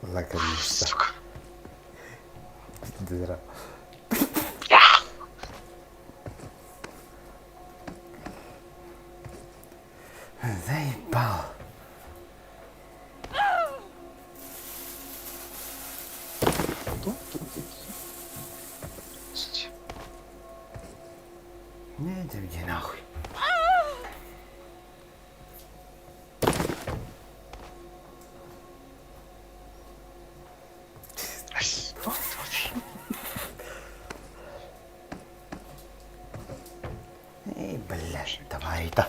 Наконец-то. Сука. Дыра. Заебал. Не, это иди нахуй. Эй, блядь, давай-то.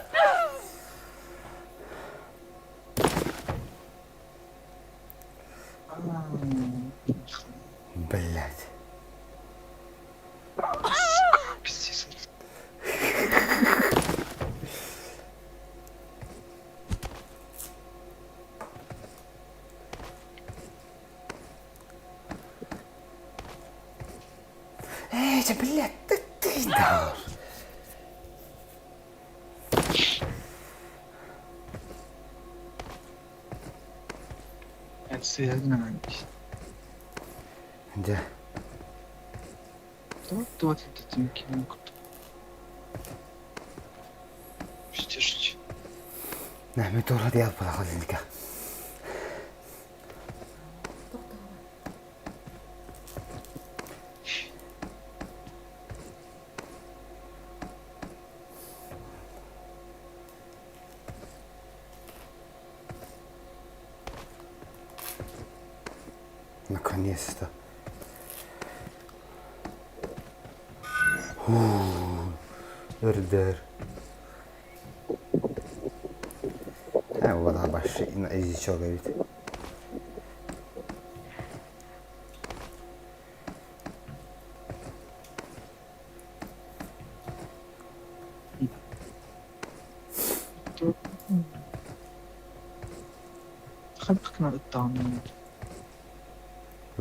Блядь. Пиздец. Эй, блядь, ты, ты дал. Дьэ. Нәмі тура диалпала холодильника. Наконец-то. Өрдөр. Э, вода баши изичок эбит.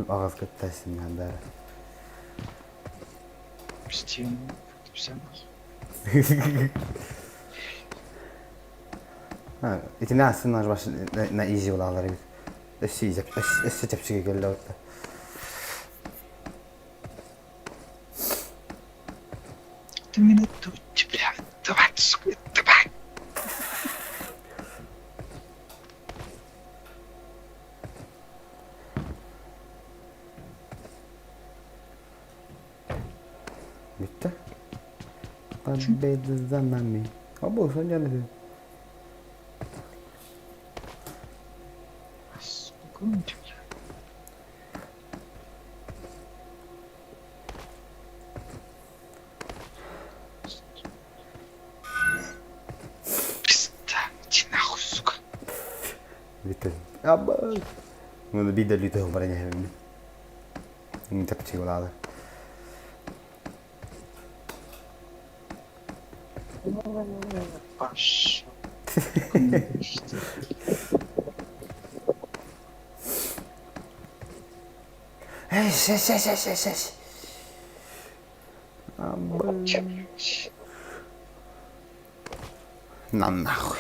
Аҕас кытта синньэндара. Итини аасын наш на изи улаалар эбит. Өссө өссө чэпчэки кэллэ отта. Ты меня тут, бля, давай, сука, давай. Бүттэ. Победа за нами. Обо, сонньон Сука, он тебя. Пизда, иди нахуй, сука. Бүттэ. Аба. Муну биир да өлүүтэ баран иһэбин. Тапчыгалаалы. Пошел. Эс, эс, эс, эс, эс, эс. На нахуй.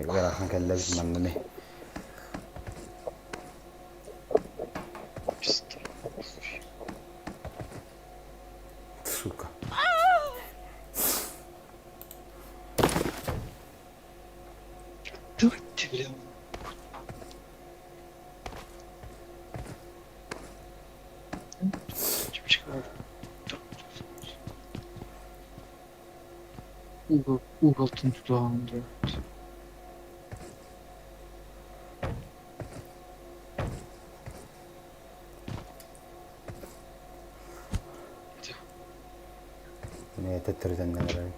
Ыарахан кэллэ манныны. Сука. Давайте, бля. Угол, угол тутуһан Эмиэ төттөрүтэн эрэр.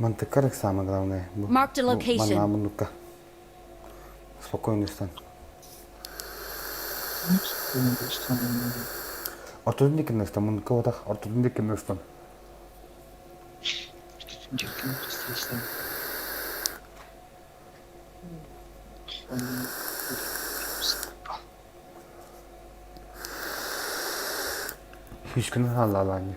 Мантыкарык самое главное. Marked a location. Манна муннукка. Спокойно стан. Ортодун дикин муннукка отах. Ортодун дикин стан. Хүскүн халлалааны.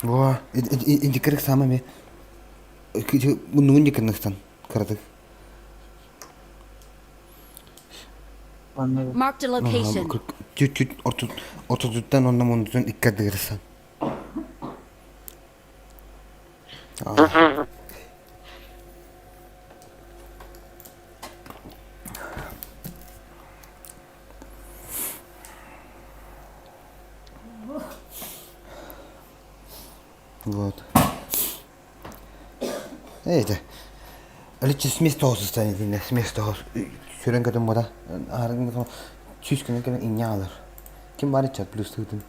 Во, индикерик самыми. Муннугун дикеннестан кыратык. Marked a location. Чуть-чуть ортотуттан онно мундутун иккардыгырсан. Вот. Это. Лучше с места станет, не с места. Сүрэн көтөн бода. Арын сүүс күнэн кэлэн инньэ аалар. Ким баар иччат плюс тыытын.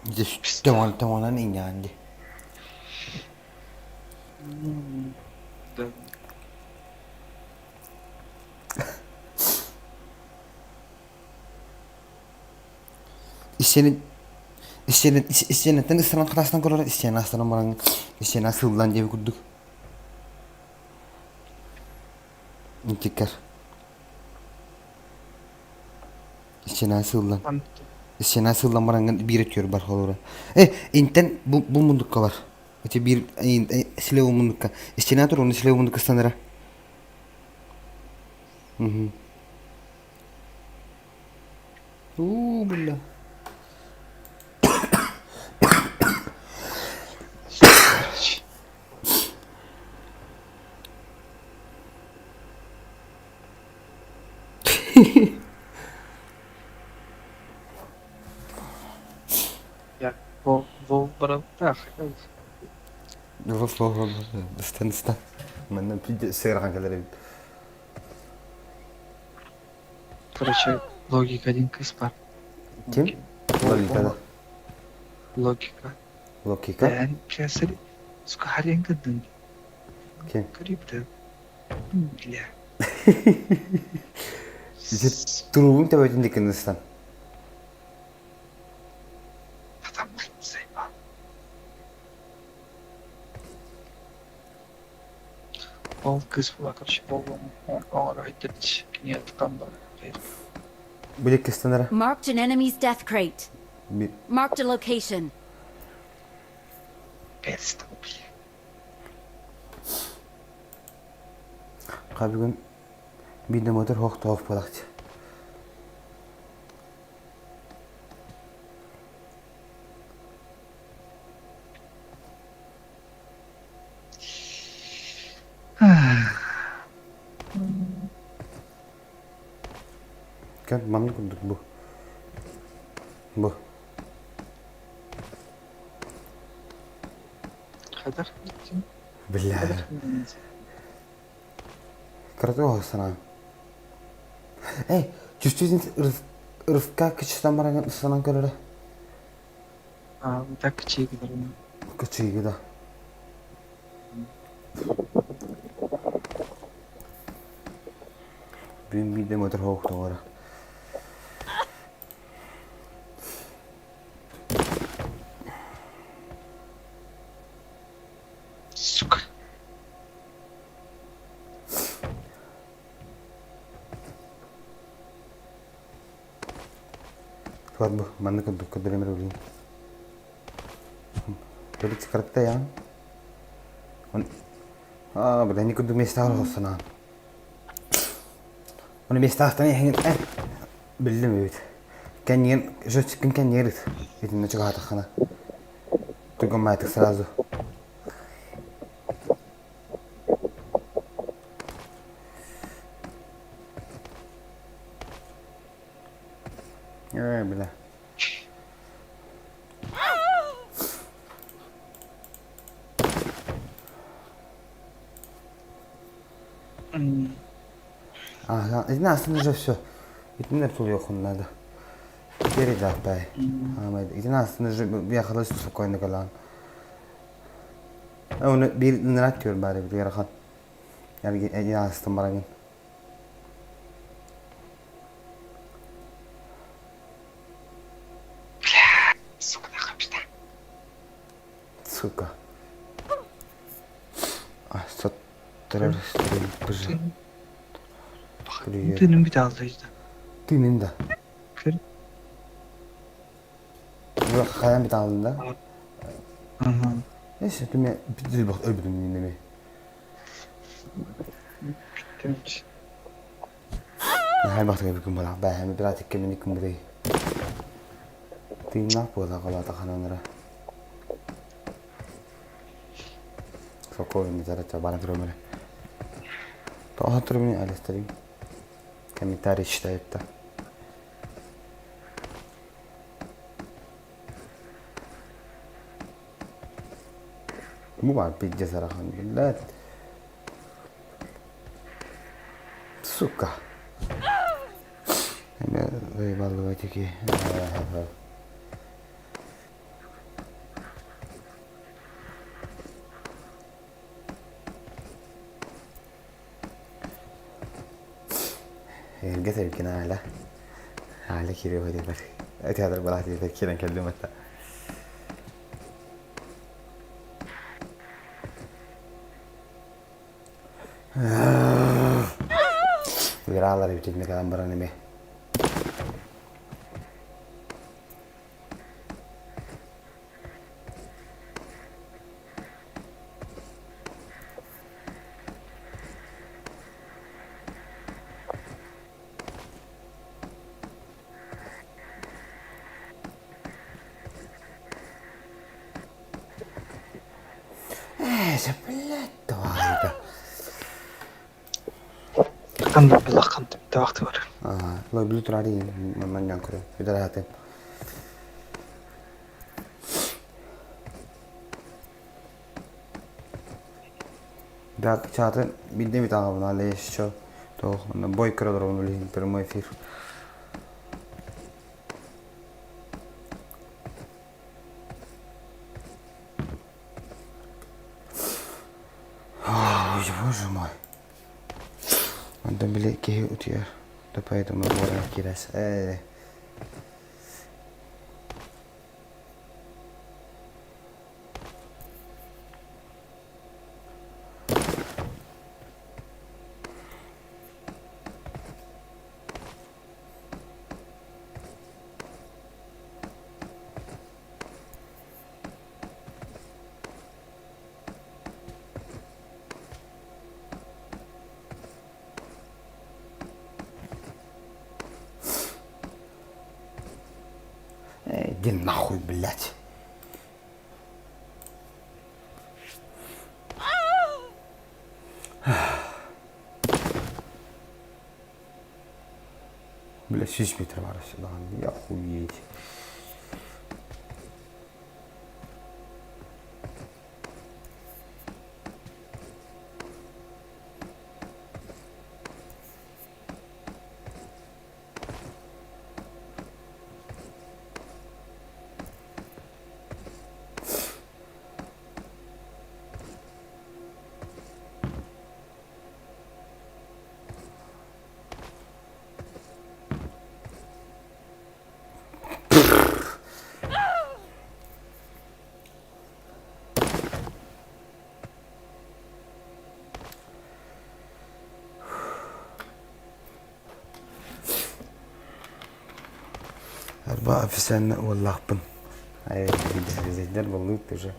Дьэ, инньэҕин дии. Да. Истиэнэ истиэнэ истиэнэттэн ыстаран хатаастан көрөр истиэнэ астаран баран истиэнэ сыыллан диэбит курдук. Интиккэр. Истиэнэ сыыллан. Сена сыллан бараҥҥын биир өттүгэр бар холобура. Э, интэн бу, бу мундукка бар. Ити биир слева мундукка. Стена тур, оны слева мундукка станара. Угу. У, бля. Я вол вол барабытаах. Ыстан ыстан. Манна сыарахан кэлэр эбит. Короче, логика один кыс бар. Ким? Логика да. Логика. Логика? Бэйэн кэсэр сука харыйан кырдын. Ким? Көрүп Бля. Ити туругун төбөтүн дикин ыстан. Атаммат заебал. Ол кыыс була короче боллоҥ оҥоро өйдөбүт кини тутан бар. Били кыстанара. Marked an enemy's death crate. Marked a location. Перстом, бля. Ха бүгүн биир да мотор хоох тоох буолааччы. Кэм маннык курдук бу. Бу. Хайдах Бля. Кратого санаан. Эй, чувствительность рывка кычтан баран санаан көрөрө. А, так кычыйгы Кычыйгы да. Бүгүн биирдэ мотор хоохтоҕоро. Сука. Туар бу маннык курдук көрдөрөмөр билин. Полиция кыракта ян. Аа, бля, не курдук местаҕар оҕустанаан. Оны местаахтан иһин биллим эбит. Кэннигин, счетчиккин кэннигэр ыт. Итиннэ чугаһаатаххына. Тугумаатык сразу. Э, бля. Ага, итини астын уже все. Итиннэр тулуйуоххун надо. Передавай. Итини астын уже бияхалас спокойно калаан. Оны биир ынырат түөр баар эбит ыарахан. Итини астын барагын. Сука, нахуй Сука. А, сотторор Тыыным бүтэ алдыйда. Тыынын да. Хайан бүтэ алдын да? Эс, түме өлбүтүм нинеме. Хай бахтыга бүгүн була. Бэһэми бират икки мин икки мудей. Тыыннаах буола холоото хананара. Спокойно, зарача баран турумара. Тоҕо турумни алестарим. Комментарий читает да. Бу баар пиздец арахан, блядь. Сука. Эме заебал такие. Эргэ тэбиккин аала. Аала кириэхэ диэтэр. Театр балаат диэтэр киирэн кэллим атта. Ыраалар эбит итинник ылан баран эмиэ. Хан лоббилах хан табахты бар. Аа, лобби турар маннан көрө. Үдәрәтем. Да, чаты билде бит аңа але еще то бой көрө олорон прямой эфир. Ой, боже мой. Онтон били киһи утуйар. Да поэтому буоран киирээс. Ээ. Иди нахуй, блядь. Бля, 6 метр бар сюда. Охуеть. Арба официально уоллаахпын. Зайдар боллуут уже.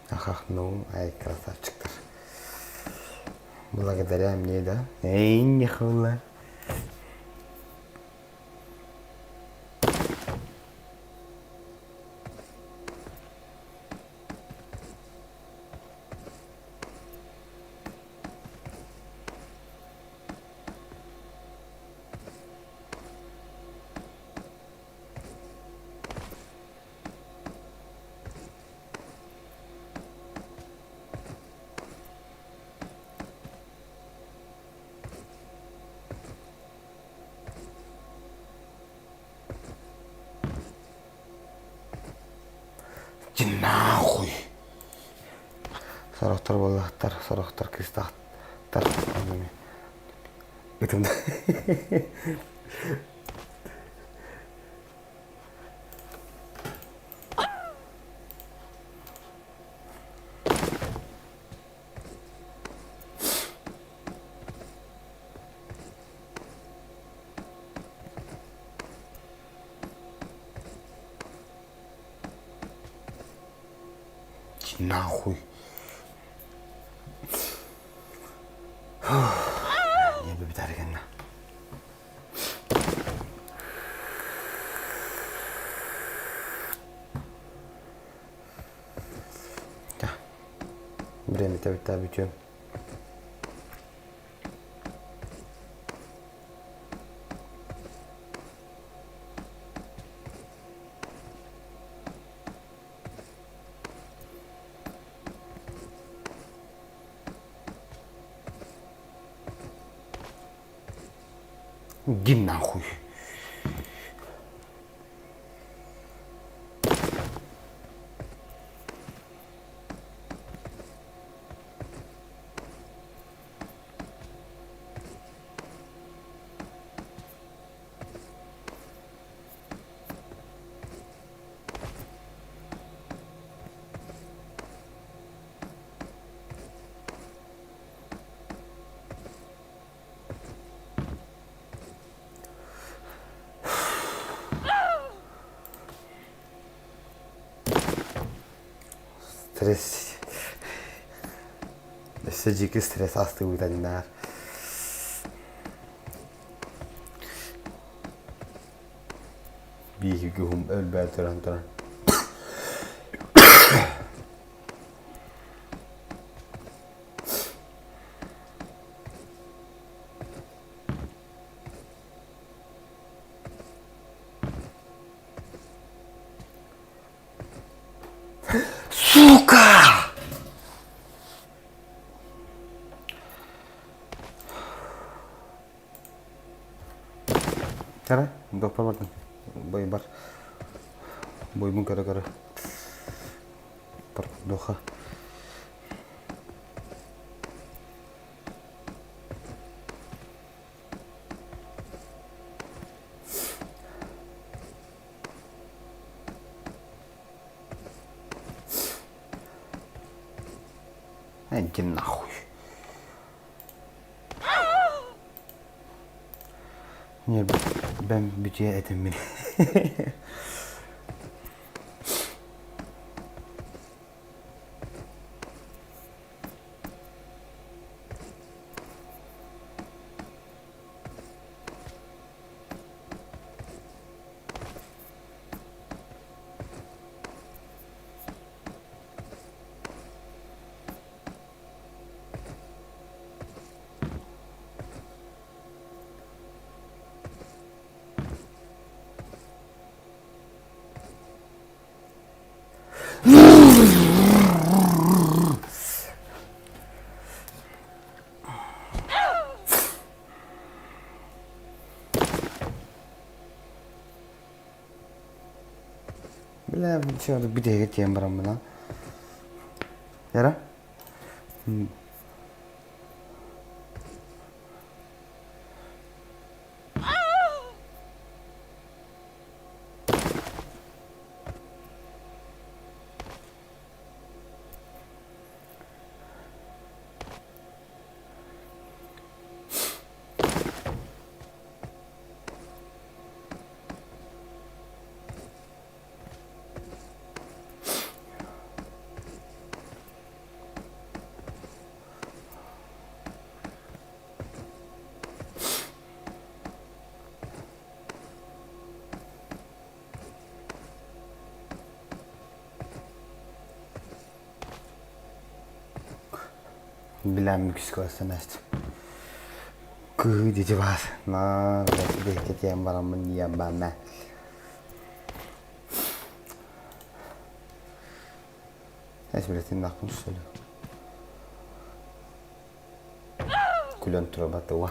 Ах, ну, ай, красавчиктар. Благодаря мне, да? Эй, не хула. Иди нахуй. Сорохтор буоллахтар, сорохтор кыстахтар. Ытым Иди нахуй. Не битар гэнна. Время тебя бүтүөм. Иди нахуй. Стресс. Өссө дьикти стресс астыбытаннаар. Биһиги уһум өлбөөн туран туран. Сука! Кара, доппа бардым. Бойбар. Бойбун көрө-көрө. Духа. Иди нахуй. Не, ben bütüye etim bile. Бля, все, бүтэһигэ тиийэн бараммын Яра? Билэн күскэ Кыһыы диэти баар. Наар бэйэтэ тиийэн бараммын ийэм Эс билэтиннэхпин сөлө. Күлэн турабатыга.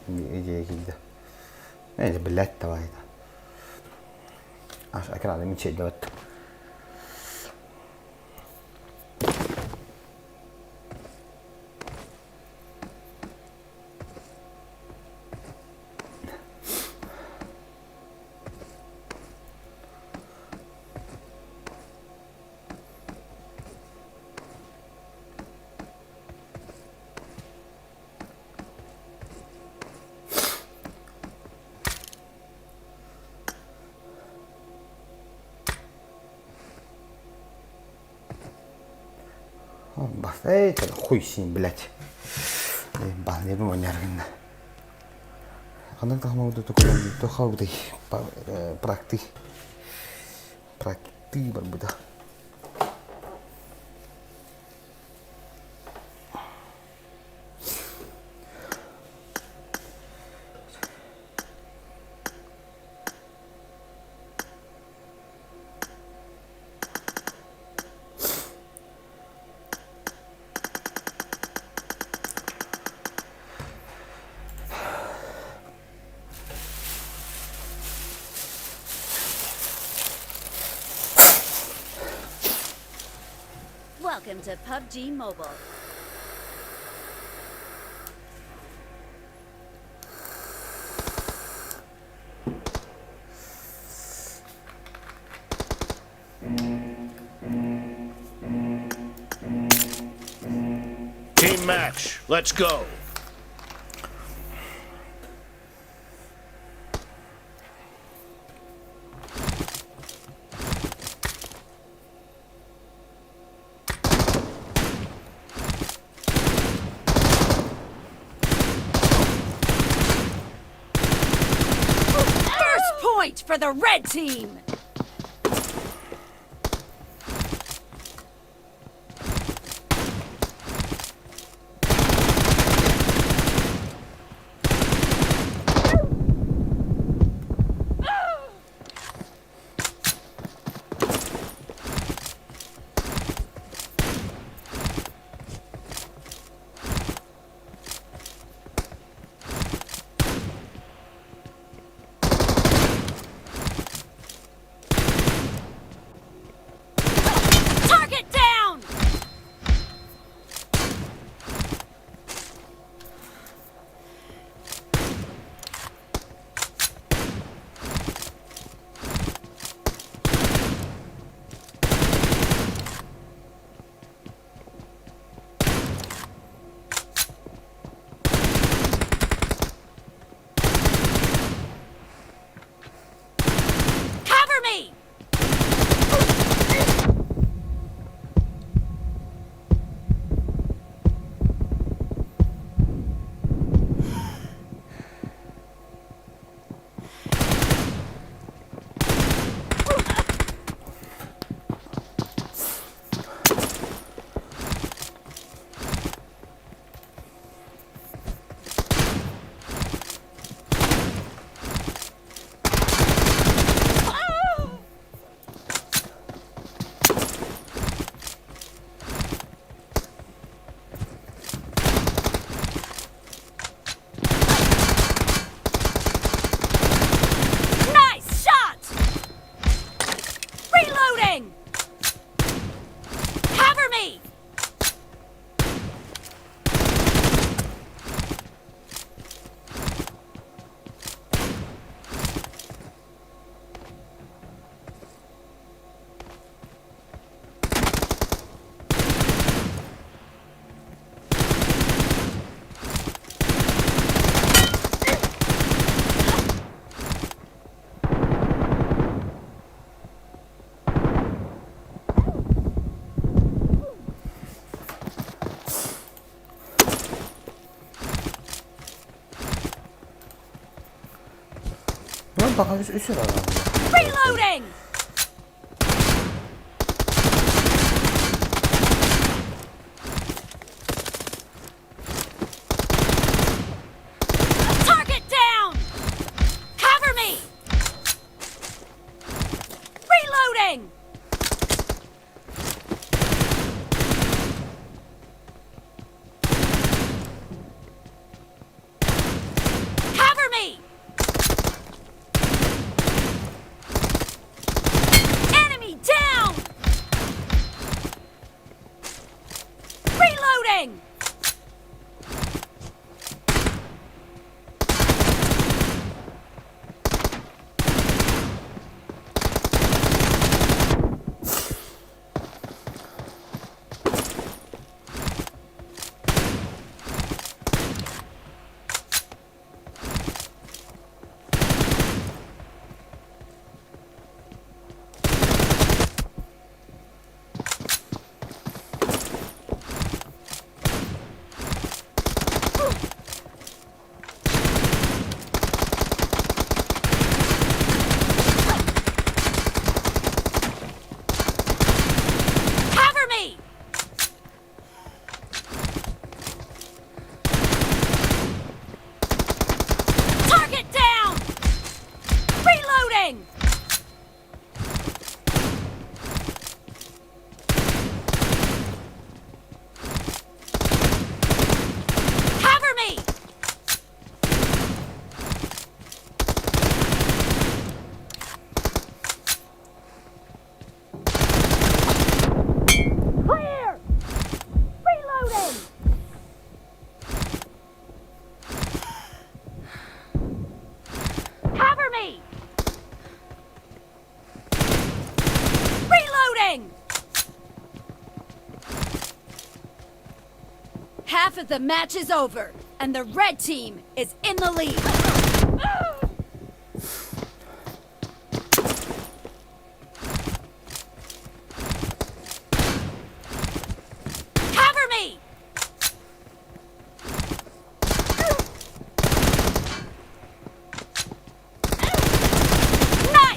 Идея киирдэ. Э, блядь, давай это. Аж экраны мечеть Бас, эй, хуй с ним, блядь. Бас, не думаю, не Ханнык тахмауды тухауды практы практы барбыта. Welcome to PUBG Mobile. Team match, let's go. for the red team! Target down! Cover me! Nice shot! Reloading! Cover me! Ну, пока үс Reloading! Target down! Cover me! Reloading! Cover me! Enemy down! Reloading! Cover me! Target down! Reloading! Cover me! Clear! Reloading! Cover me! Reloading! Half of the match is over, and the red team is in the lead. Cover me! Nice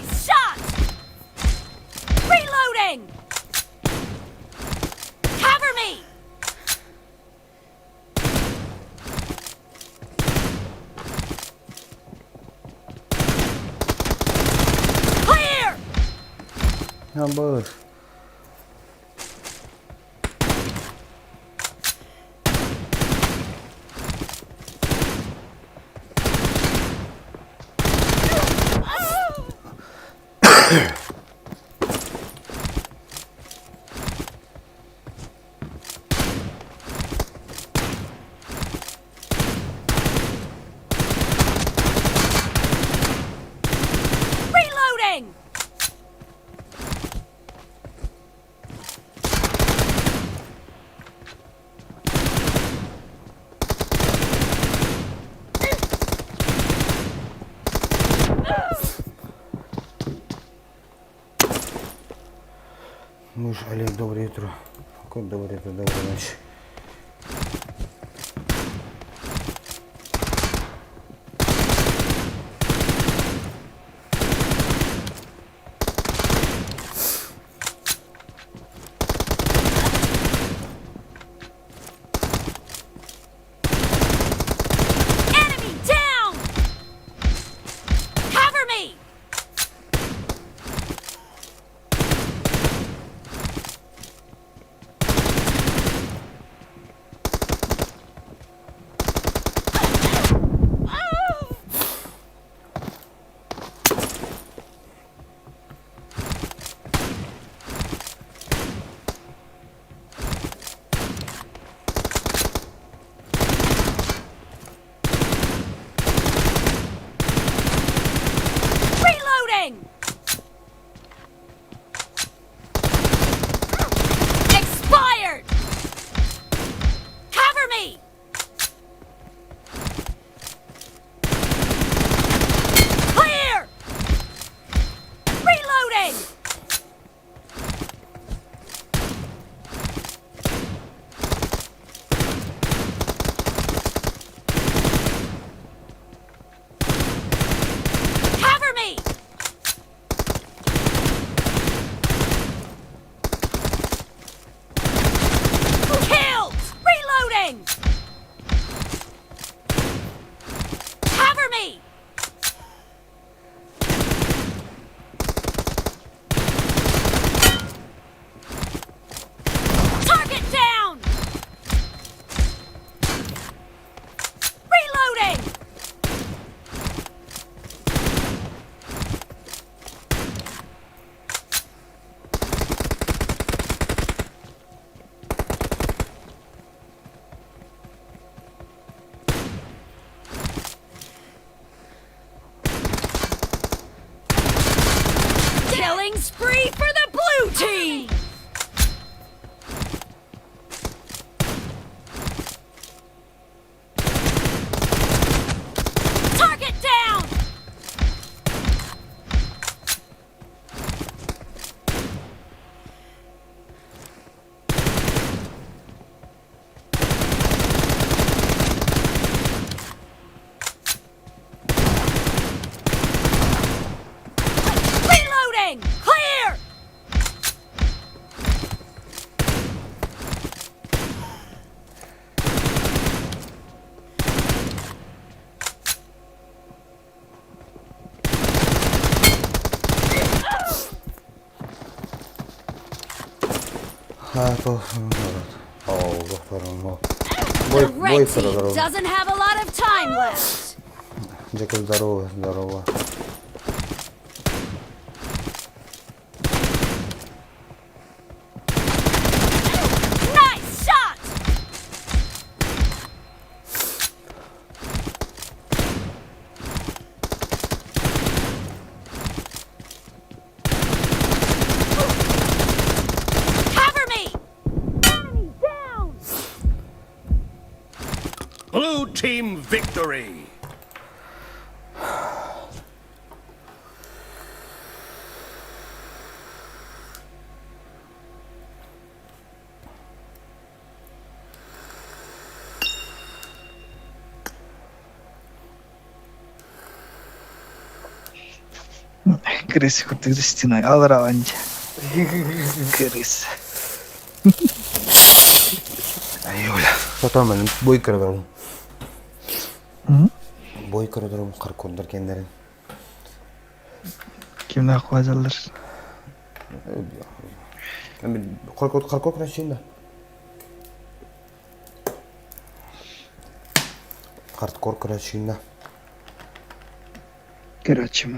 Абыр. Reloading! Муж Олег, доброе утро. Какой доброе утро, доброй ночи. Enemy down! Cover me! Reloading! Expired! Cover me! Clear! Reloading! Cover me! Killed! Reloading! Cover me! Target down! Reloading! Killing spree for the blue team! Target down! Reloading! Clear! The Бой, red бой, team здорово. doesn't have a lot of time left. Джекоб, здорово, здорово. Nice shot! Cover me! Enemy down! Blue team victory. Крыс курдук за стеной. Ал раунде. Крыс. Юля. Потом мен бой көрдөрөм. Бой көрдөрөм каркондар кендерин. Кимнээх куадьаллар. Харков красиво. Хардкор красиво. Короче,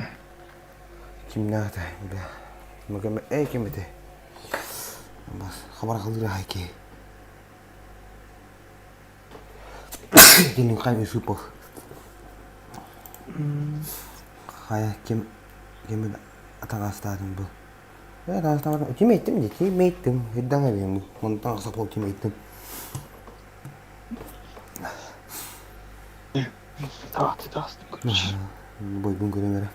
Кимнээх этэй бля. Эй ким этэй? Бас хабар халыыр аһай киһи. Кинин хайа Юсупов. Хайа ким ким атаҕастаатын бу? Э атаҕастаабатым. Ким эттим дии? Ким эттим? Ирдэҥ эбиэм бу. Онтон сапол ким эттим? Таҕастым короче. Бойбун көрөн эрэ.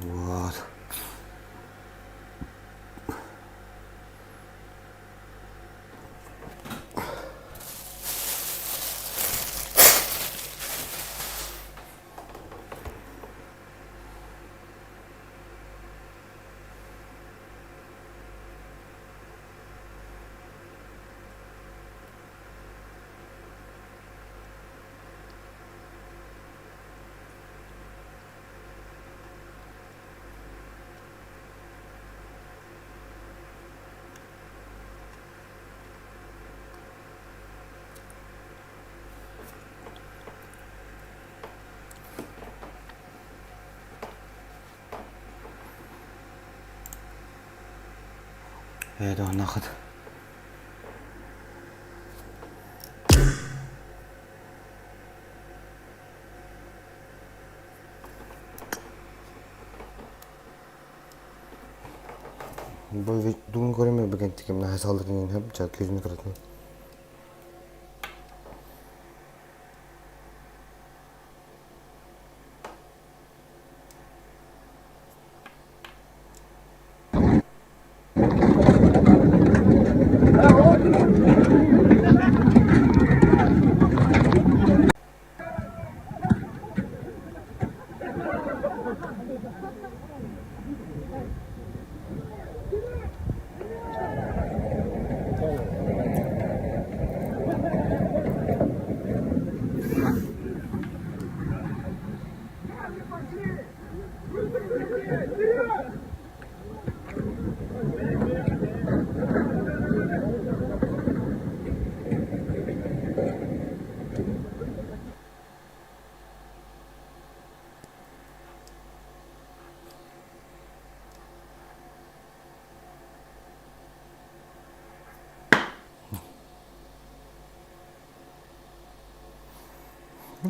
Вот. Это наход. Бу бүгүн көрөмөр бүгентиким наһаа салдырын хөп жа көзүн кыратын.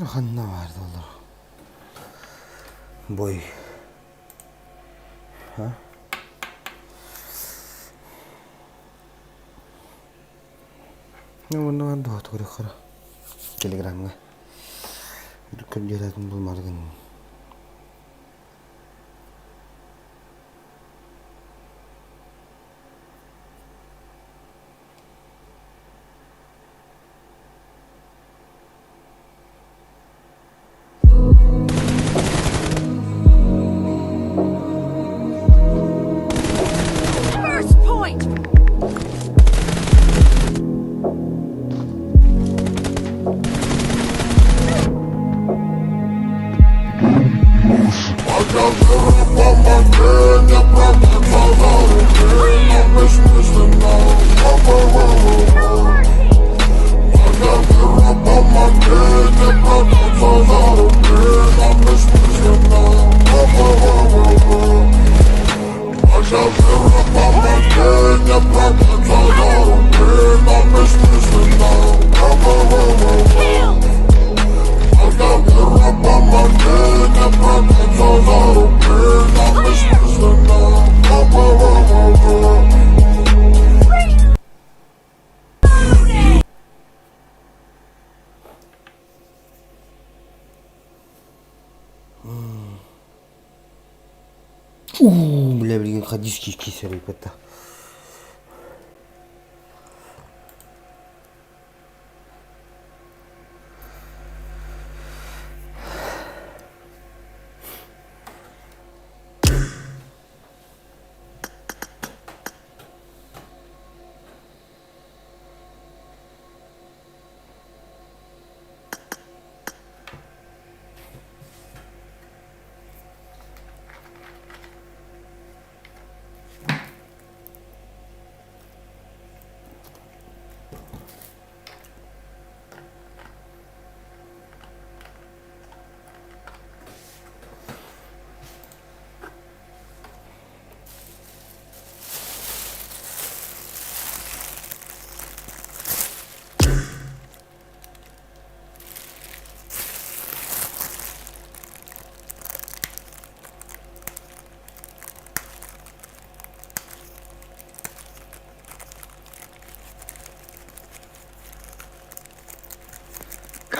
Ханна баар доллар? Бой. А? Ну, онно дуһат көрөххөрө. Телеграмҥа. Көрдөрөтүн булмаргын. First point! Kill! Уу, бля, билигин хадис киирбэтэ.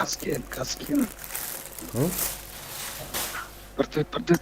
Каскин, Каскин. Портрет, портрет.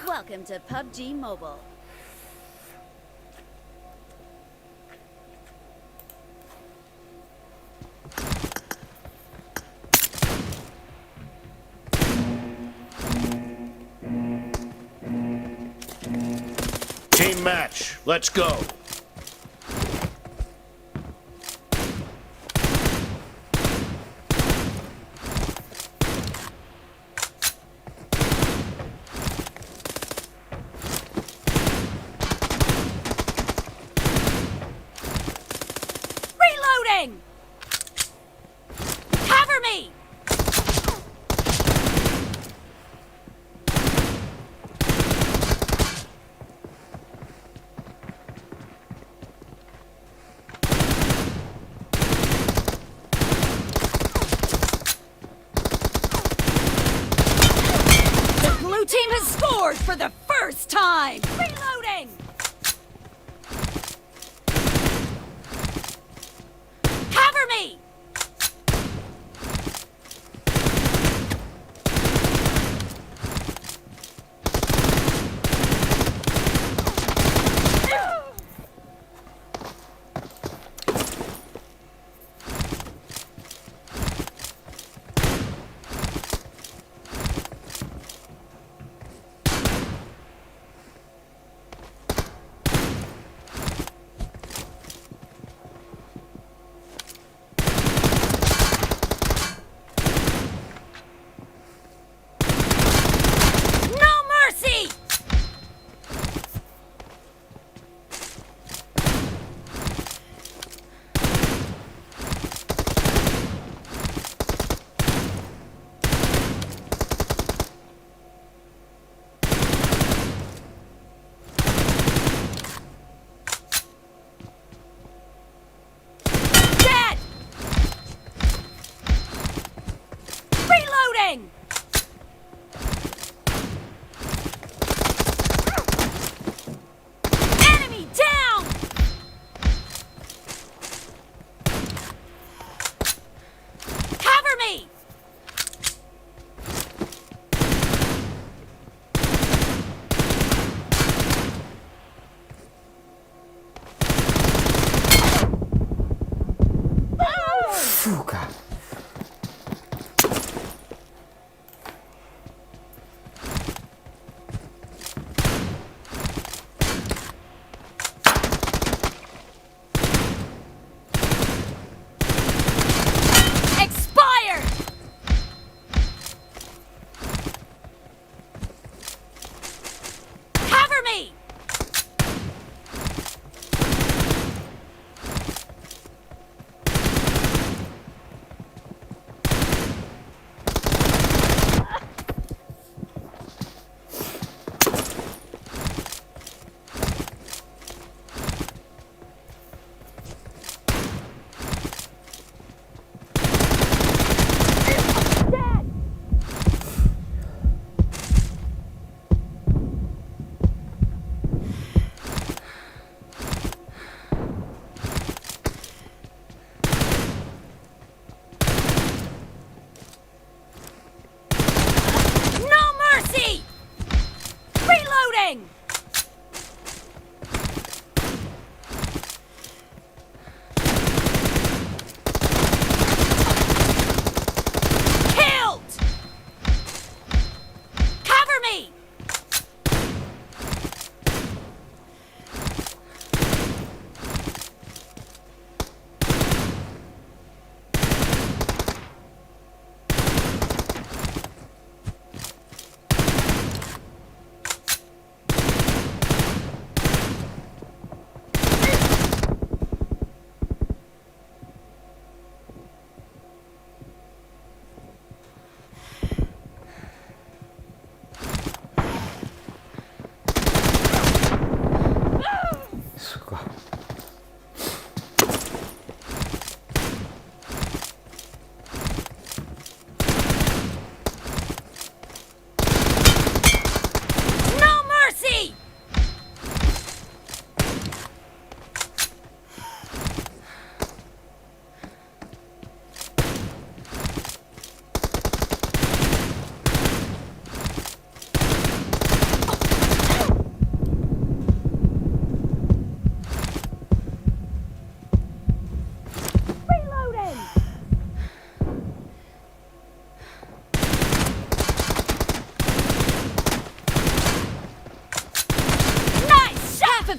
Welcome to PUBG Mobile. Team match. Let's go. Reloading! Cover me! The blue team has scored for the first time! Reloading! Cover me! No mercy! Dead! Reloading! Enemy down! Cover me! Сука. Expired! Cover me!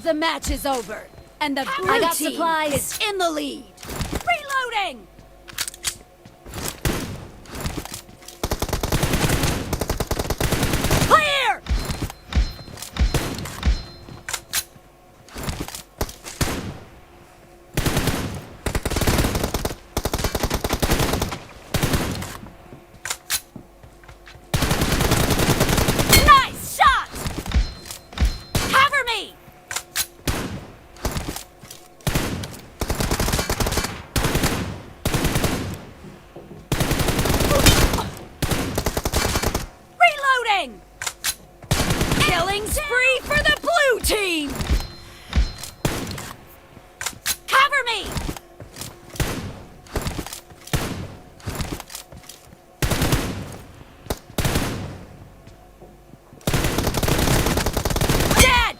The match is over, and the blue I got team supplies. is in the lead. Reloading! Clear! Nice shot! Cover me! Reloading! Killing spree for the blue team! Cover me! Dead!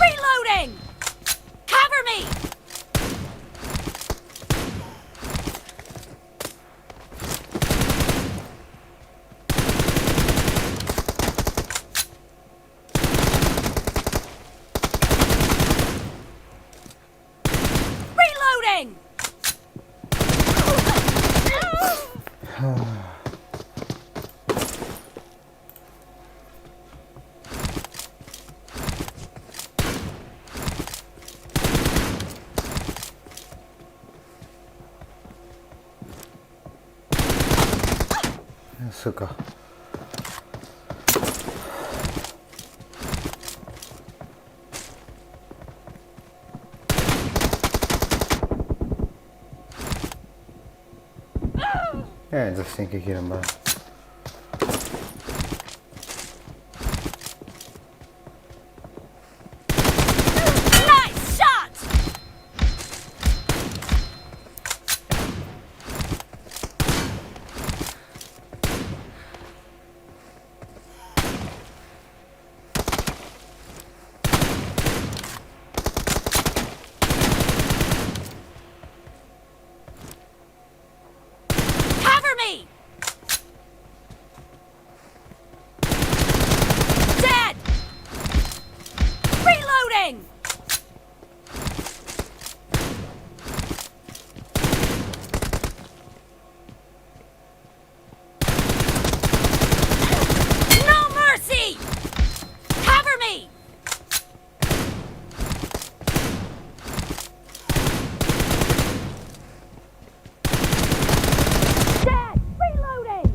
Reloading! Cover me! Reloading! Сука. Ээ, застенка киирэн баран. Nice shot! Cover me! Dead! Reloading! No mercy! Cover me! Dead! Reloading!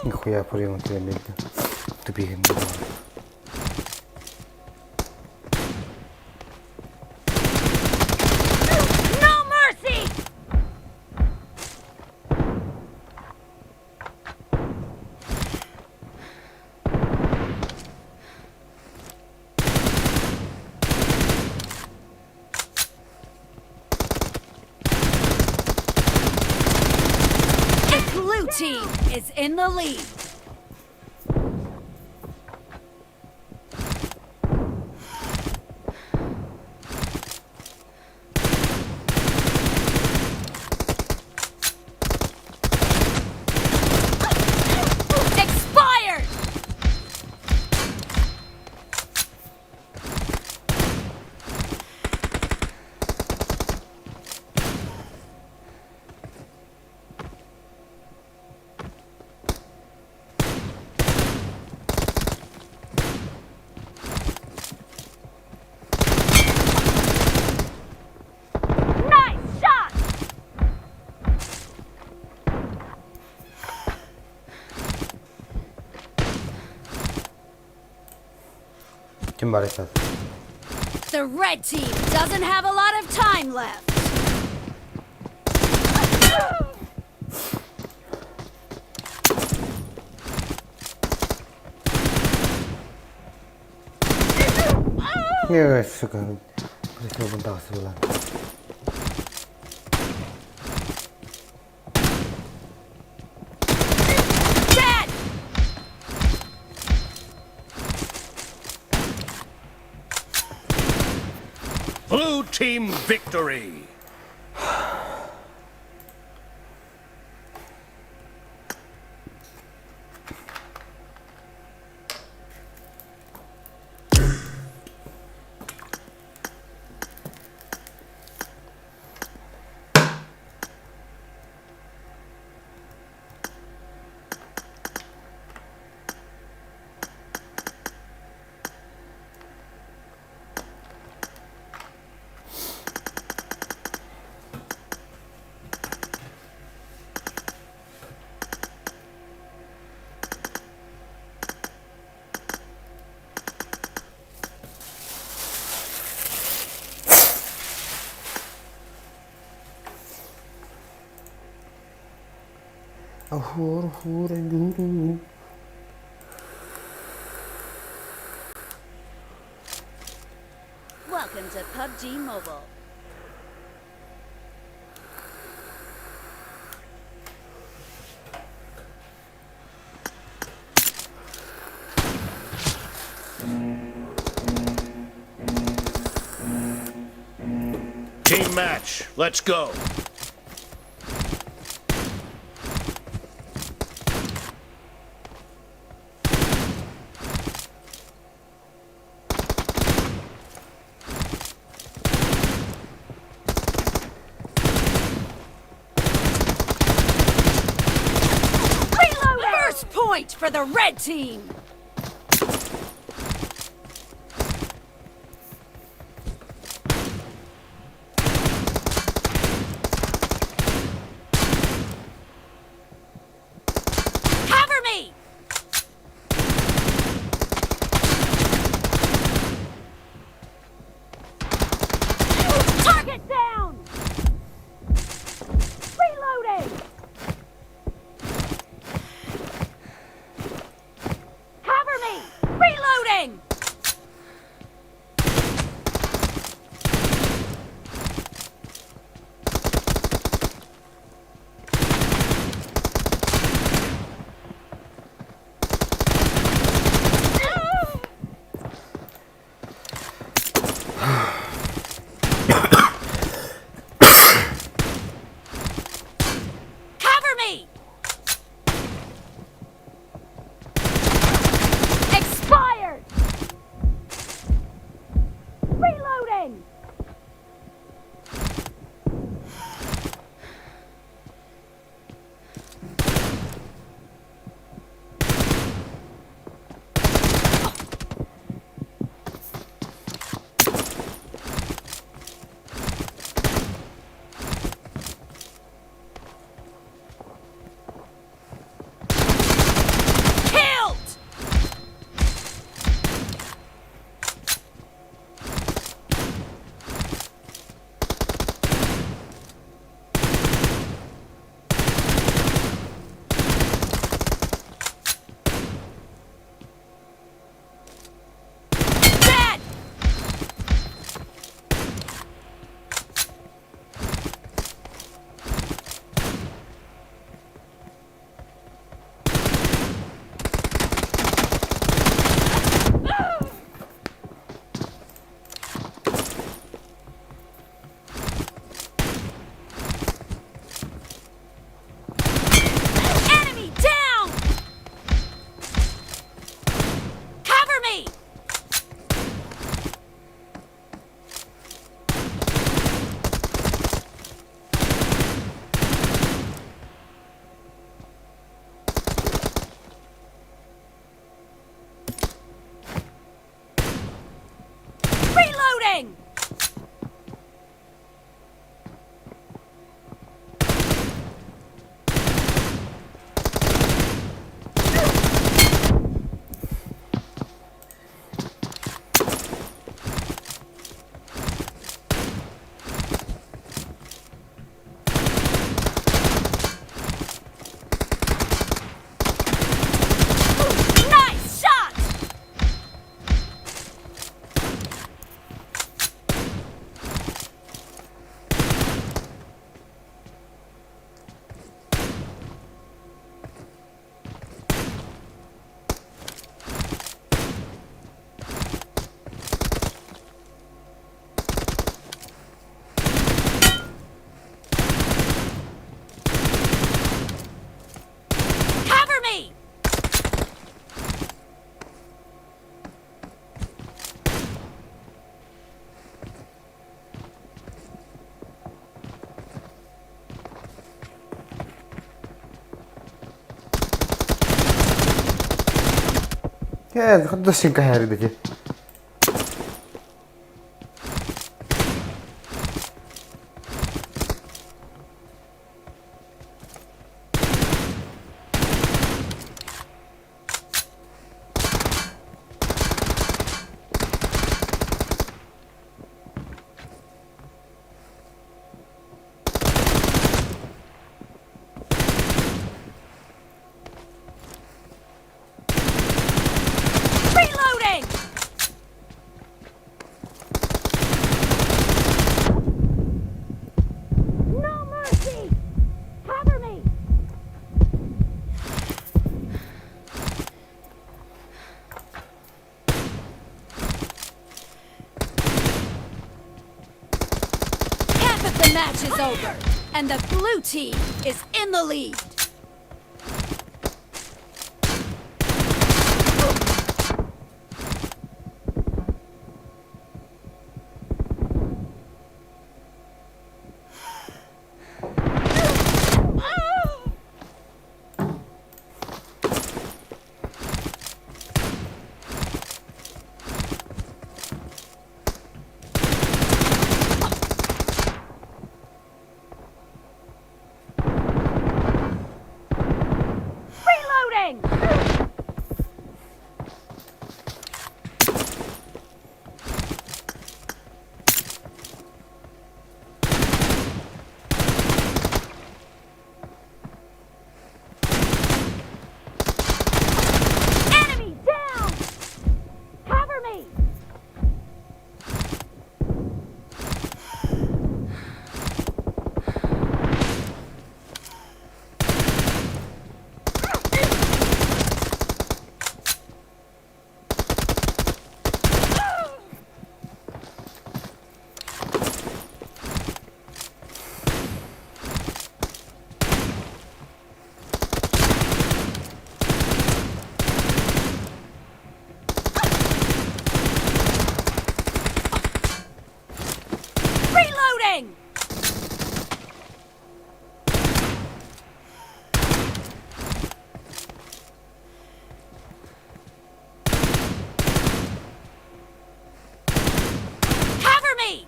Нихуя прыгнул тебя, блядь. Тупик. No mercy! The blue team is in the lead. Expired! Nice shot! Ким баарый саас? The red team doesn't have a lot of time left. Не, сука. Присел таҕыс буолан. Dead! Team victory. Welcome to PUBG Mobile. Team match. Let's go. Reload! First point for the red team! Cover me! Target down! Reloading! Э, хотдосин каһарбити. Reloading! No mercy! Cover me! Half of the match is over, and the blue team is in the lead. Reloading! Enemy down! Cover me! Reloading! Cover me!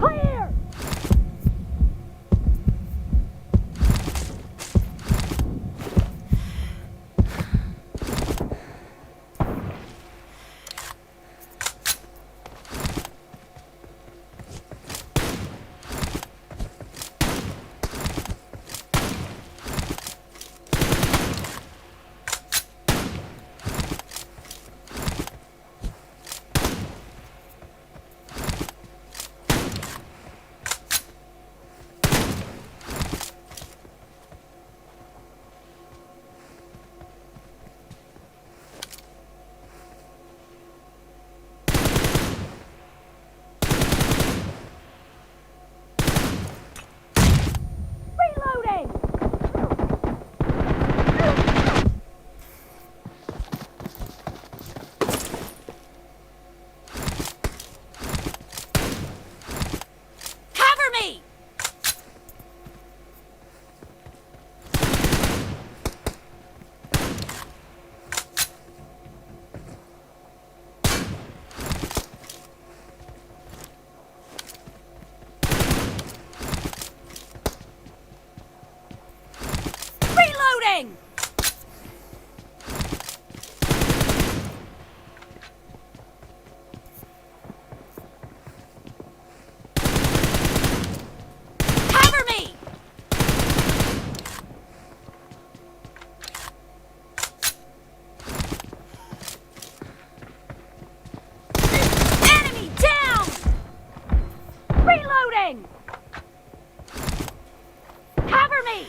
Clear! Reloading! Cover me! Reloading! Cover me! Enemy down! Reloading! Cover me!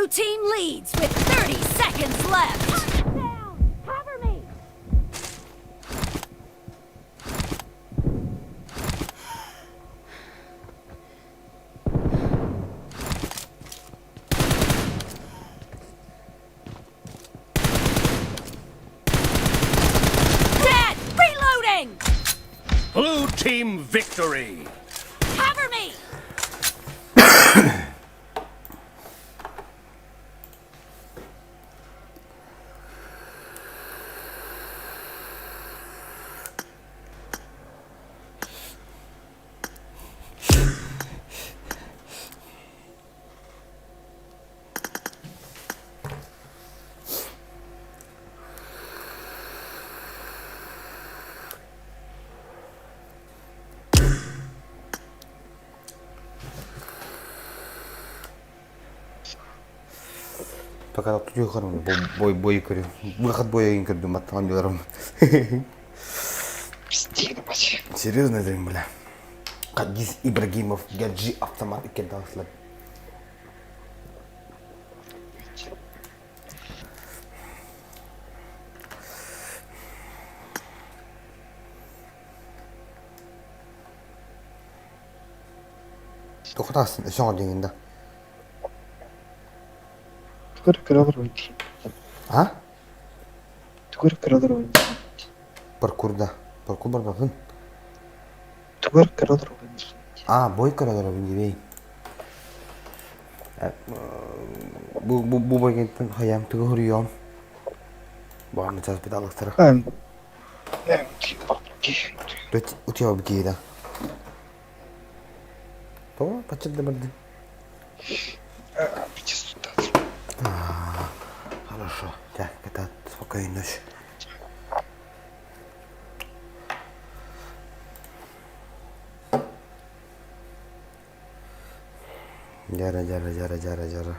blue team leads with 30 seconds left. Down! Cover me! Dead! Reloading! Blue team victory! Cover me! Пока тутуйхарым бой бой көрүм. Выход боя көрдүм аттан деларым. Пиздец, вообще. Серьезно дим, бля. Кадис Ибрагимов, Гаджи автомат иккен таҕыслар. Тоқтасын, өсөң дегенде. да. Түгөр кыралар ойнайын. А? Түгөр кыралар ойнайын. Паркурда. Паркур барбатын. Түгөр кыралар ойнайын. А, бой көрөлөр дебей. Бу бу бу бойгентен хаям тугу хуруйом. Бааны час бит алыктара. Эм. Эм. Утио бикида. То пачыт да барды. Хорошо. Так, это спокойной ночи. Жара, жара, жара, жара, жара.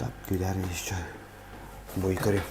Так, күләр еще. Бой көрүм.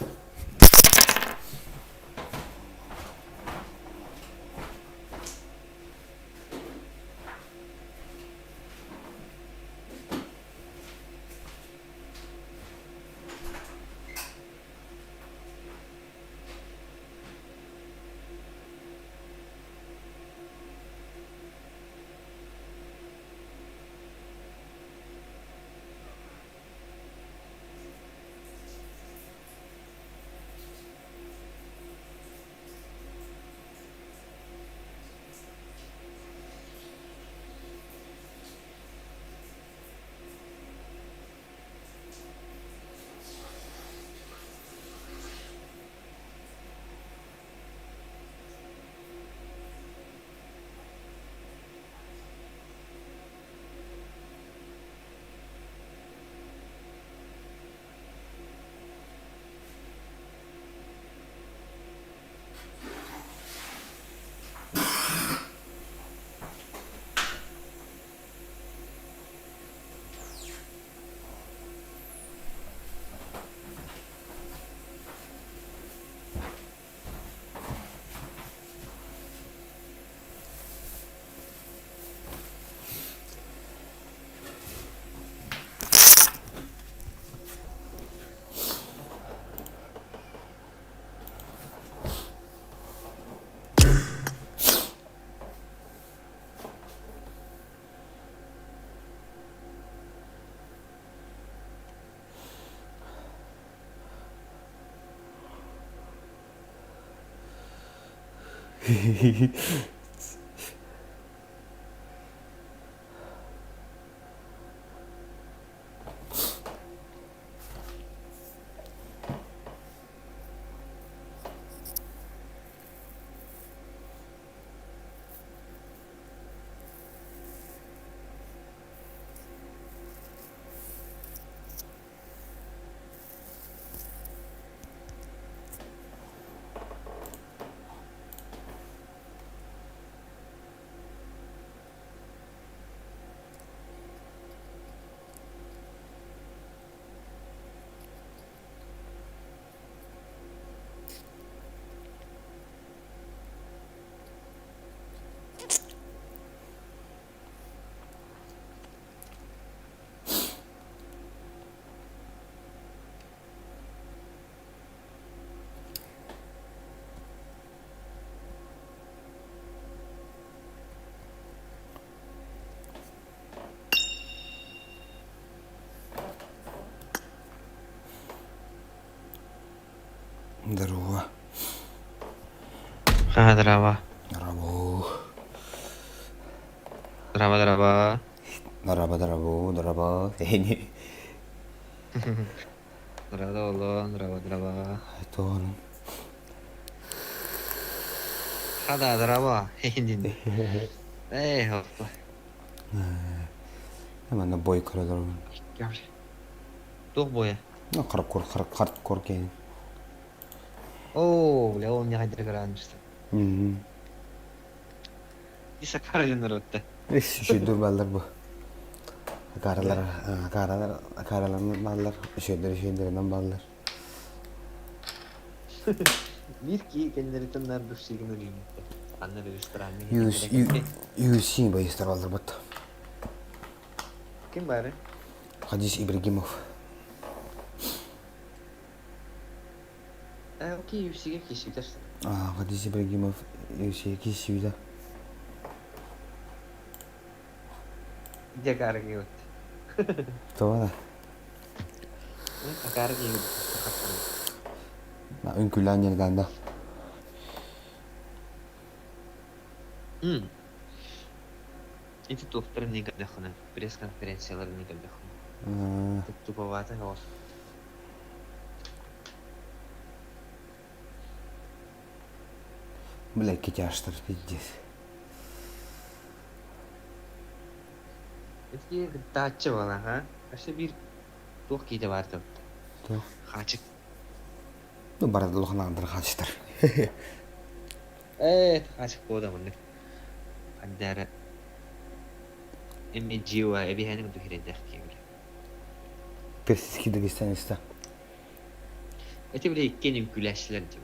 Аа, здорово. Здорово. Здорово, здорово. Здорово, здорово, здорово. Здорово, оҕолоор, здорово, здорово. Тоҕо Хада, здорово. Эй, хоппа. Манна бой көрөлөр. Туох бойа? Ну, хардкор, хардкор киһи. Оо, бля, ол не хайдыр көрөөнүстэ. Исакара диэн ырытта. Үчүгэй бааллар бу. Акааралар, акааралар, акааралар бааллар, үчүгэйдэр үчүгэйдэринэн бааллар. Биир киһи кэннилэриттэн наар душигын өлүүммүттэр. Анна рестораҥҥа UFC боецтар бааллар бут. Ким баары? Хадис Ибрагимов. Э, окей, UFC-ге киирсибитэр. Хадис Ибрагимов UFC-ге киирсибитэ. Дьэ, акаары киһи Тоҕо да? Акаары киһи Үҥкүүлээн дьарыктаан да. Ити туохтарын не көрдөххүнэ, пресс-конференцияларын не көрдөххүнэ. Туповато оҕус. Бля, китяштар, пиздец. Ити кыттааччы буолан, ха? Өссө биир туох киитэ баар да Туох? Хаачык. Ну, барыта улахан хаачыктар. Ээ, хаачык буода маннык. Хандара Эмиджиуа эбиһээни курдук ирэйдээх киһи бile. Персидский дагестанец Эти бile иккиэн үҥкүүлээччилэр дии.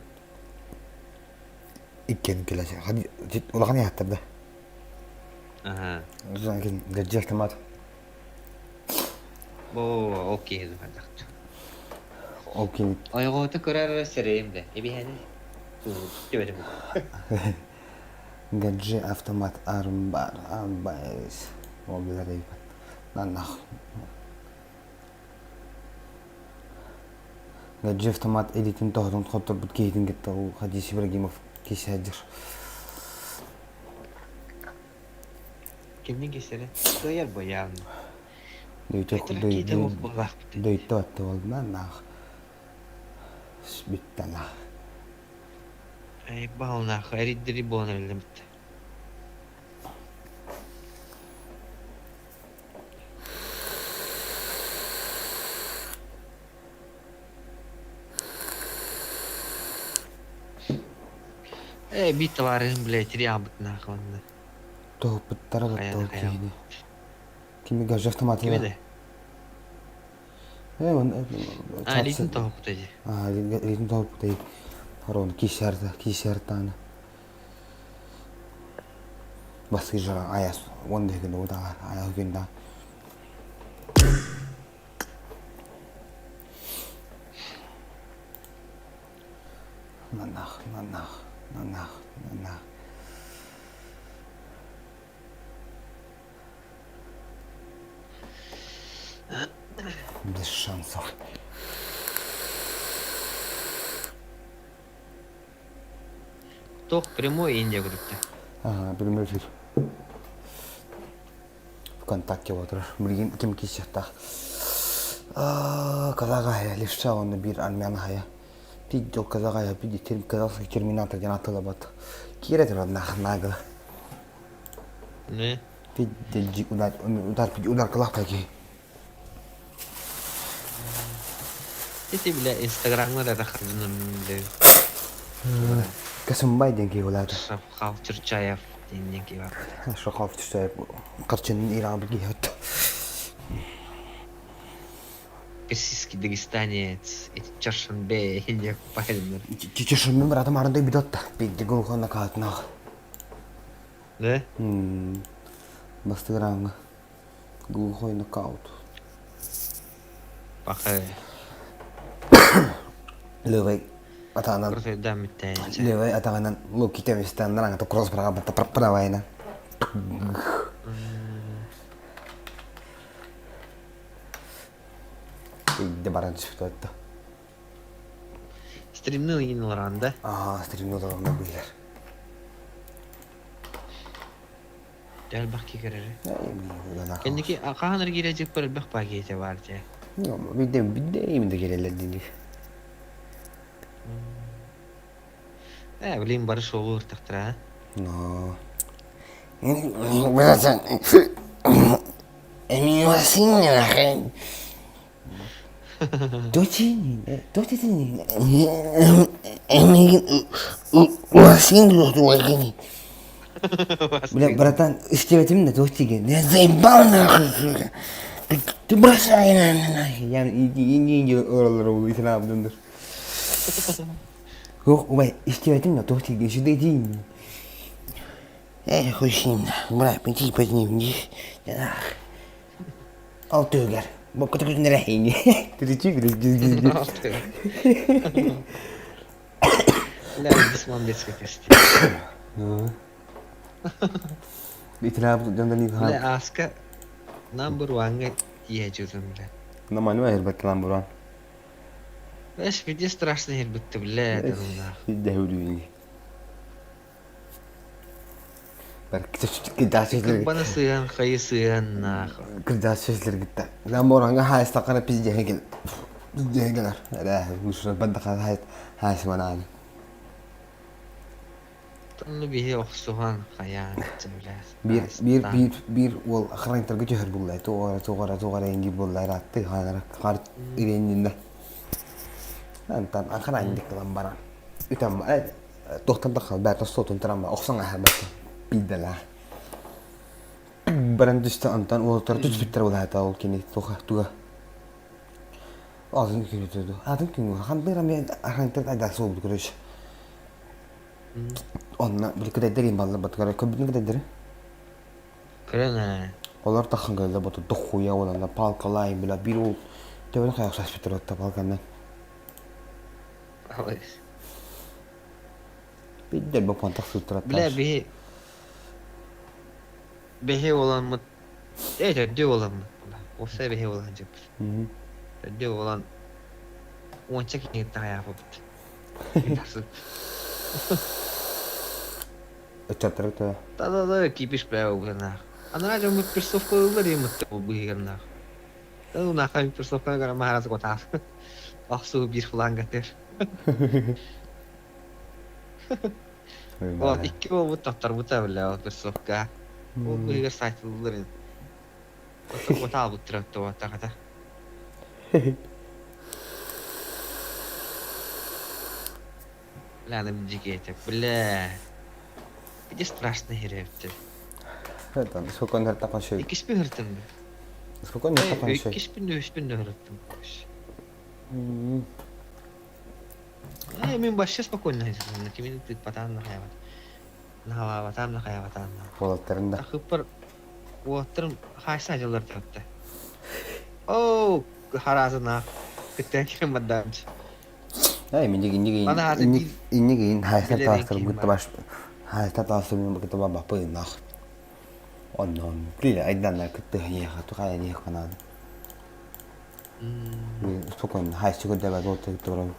Иккиэн үҥкүүлээччилэр. Улахан иһаттар да. Аха. Гаджи автомат. Бо, ол киһи хайдахчы. Ол киһи Ойоҕоһута көрөр сэрэйим да. Эбиһээни түбэтим. Гаджи автомат армбар армбайс. Ол билэр эбит. Нанах. Гаджи автомат илиитин тоһутун хотторбут киһитин кытта ол Хадис Ибрагимов киһи Кимнин кисэрэ? Кыайар боян. Дөйтө атты болман бүттәнах. Эй, баалнаах, эриддери буолан эрэллэммит. Ээ, биир табаарыһым, блядь, тириэҕибитинээх уонна. Тоһуппуттара Хайа, баттал хайа. киһини. Кими гаджи автоматы Кими да? Э, он А, илиитин тоһуппута дии. А, илиитин тоһуппута дии. Хорон кисярда, кисяртааны. Баскы жара аяс, он деген удаа, аяс күнда. Нанах, нанах, нанах, нанах. Без шансов. Туох прямой Индия курдукта. Ага, прямой эфир. ВКонтакте отырар. Билигин ким киһиэхтээх. Казахая, левша онно биир армян хайа. Пидел казахая, пиди казахский терминатор диэн атылабат. Киирэ турар нагло. Не? Пиди удар, удар, удар кылаах киһи. Ити бile Инстаграмҥа да тахардынын бile. Касымбай диэн киһи улаата. Шахав Чурчаев диэн киһи бар. Шахав Чурчаев харчынын Иран киһи Персидский дагестанец, эти Чаршанбе, Индия купайдынар. Чечешемин братым арындай бидотта. Бидди гулхона каатнах. Да? Бастыгыраҥҥа глухой нокаут. Паха. Левый атаҕынан Крутой миттээччи. левый атаҕынан локи темистен нараҥа кросс быраҕа правайна. Идде баран түспүт Стримныл иин олорон да? Аа, стримныл олорон быйлар. Элбэх киһи көрөрө. Кэнники хаһан эрэ киирэ элбэх баа киһитэ баар дьэ. Бидде бидде имде келелер дии. Ээ, билигин бары шоу ыртахтара. Но. Бля, братан, истебетим да туох тиген. Я заебал нахуй, сука. Ты, ты бросай на нахуй. Я иди иди оралар ол итин абдынdır. Yok ubay истебетим да туох тиген сюда иди. Эй, хуй с ним, брат, иди под ним, иди. Ол түһүгэр боккото күтүнэрэ иҥи Бля, бисмамбетская кости. Бля, Аска number one тиийэ бля. Нормально эрбэтте number one. Знаешь, где страшно эрбэтте, бля, это нахуй. Бана сыһан, хайы сыһан нахуй. Кырдьаҕас сүөһүлэр кытта. Ламборанга хаайыстаххына пиздеһэ кэл пиздеһэ кэлэр. Эрээ, бандахха хаайсыманаан. Онно биһи охсуһан хайаан Биир биир биир биир уол охранниктарга түһэр булла. Туох эрэ туох эрэ туох эрэ ингир буолла ыраатты хаанара хаар ириэнниннэ. Антан охранник ылан баран. Үтэн туохтан да халбаата суотун туран охсон аһарбакка пиидалаа баран түстэ онтон уолаттар түспүттэр булаата ол кини туха туга атын күнү атын күн ханнык эмэ арантан айдаа суолбут короче онно били кыдайдар баллар батыгар көбүтүн кыдайдары Көрөн ээ. Олор таххан кэллэ боту дохуя уоланна палкалаай била биир уол төбөнү хайах саспыттар отта палканан Биддер бу понтах Бля, биһи биһи уоламмыт ээ төрдүө уоламмыт уопсай биһи уолан дьыппыт төрдүө уолан уонча киһи хайааппыт Ыччаттары да Да-да-да, кипиш бля убынаах. Анараа дьоммут перцовка ыллар иэммит быһыганнаах. Да унаха перцовка гара махарас готаах. Охсуу биир флангатыр. Вот икки буолбут таптарбыта бля ол перцовка. Ол быһыгар сайтыллар Отаалбыттара тахата. Бля, аны дьикиэтэ. Бля. Где страшно херепти. Это, сколько он такой Иккиспин ыртым. Сколько он такой Иккиспин үспүн ырыттым. Э, мен вообще спокойно кимин тыыппатаан нахаябат. Нахалаабатаан нахаябатаан. Уолаттарын да. Ахыппар уолаттарым хайса дьыллар тапта. Оо, хараазына кыттан кирен баддаамчы. Эй, миндик инник инник инник ин хайса таастар гытта баш хайса таастар гытта ба бапы нах. Оннон прили айданна кытты хиэха тухай ниэх канаан. Спокойно хайсы көрдөбө долта кытта барам.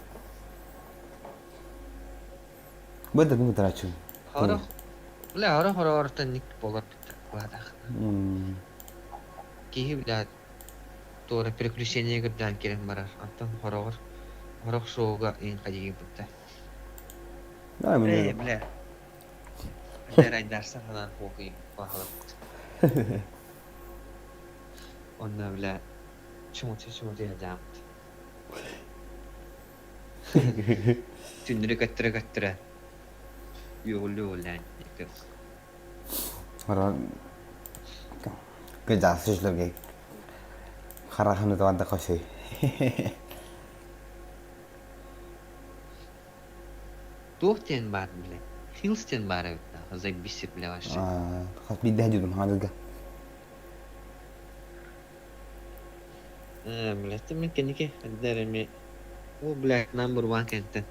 Быда ну трачу. Хоро бля, хоро хоро ортан ник болар битте. Киһи бля туора переключение көрдөөн кирэн барар. Онтон хороҕор хорох шоуга иин хадьыгы бутта. Э, бля. Бля, райдарса ханаан хуокуй баһалаппыт. Онно бля чумути чумути садьааммыт. Түннүрү көттөрө көттөрө үөҕүллүү-үөҕүллээн Кыдьаҕас харахын ытабан да хосуй. Туох диэн баар бile? Хилс диэн баар эбит заебись бля вообще. Хас биирдэ дьудум хаалырга. Бля, мин кэнники эрдэ эми ол бля number one кэнтэн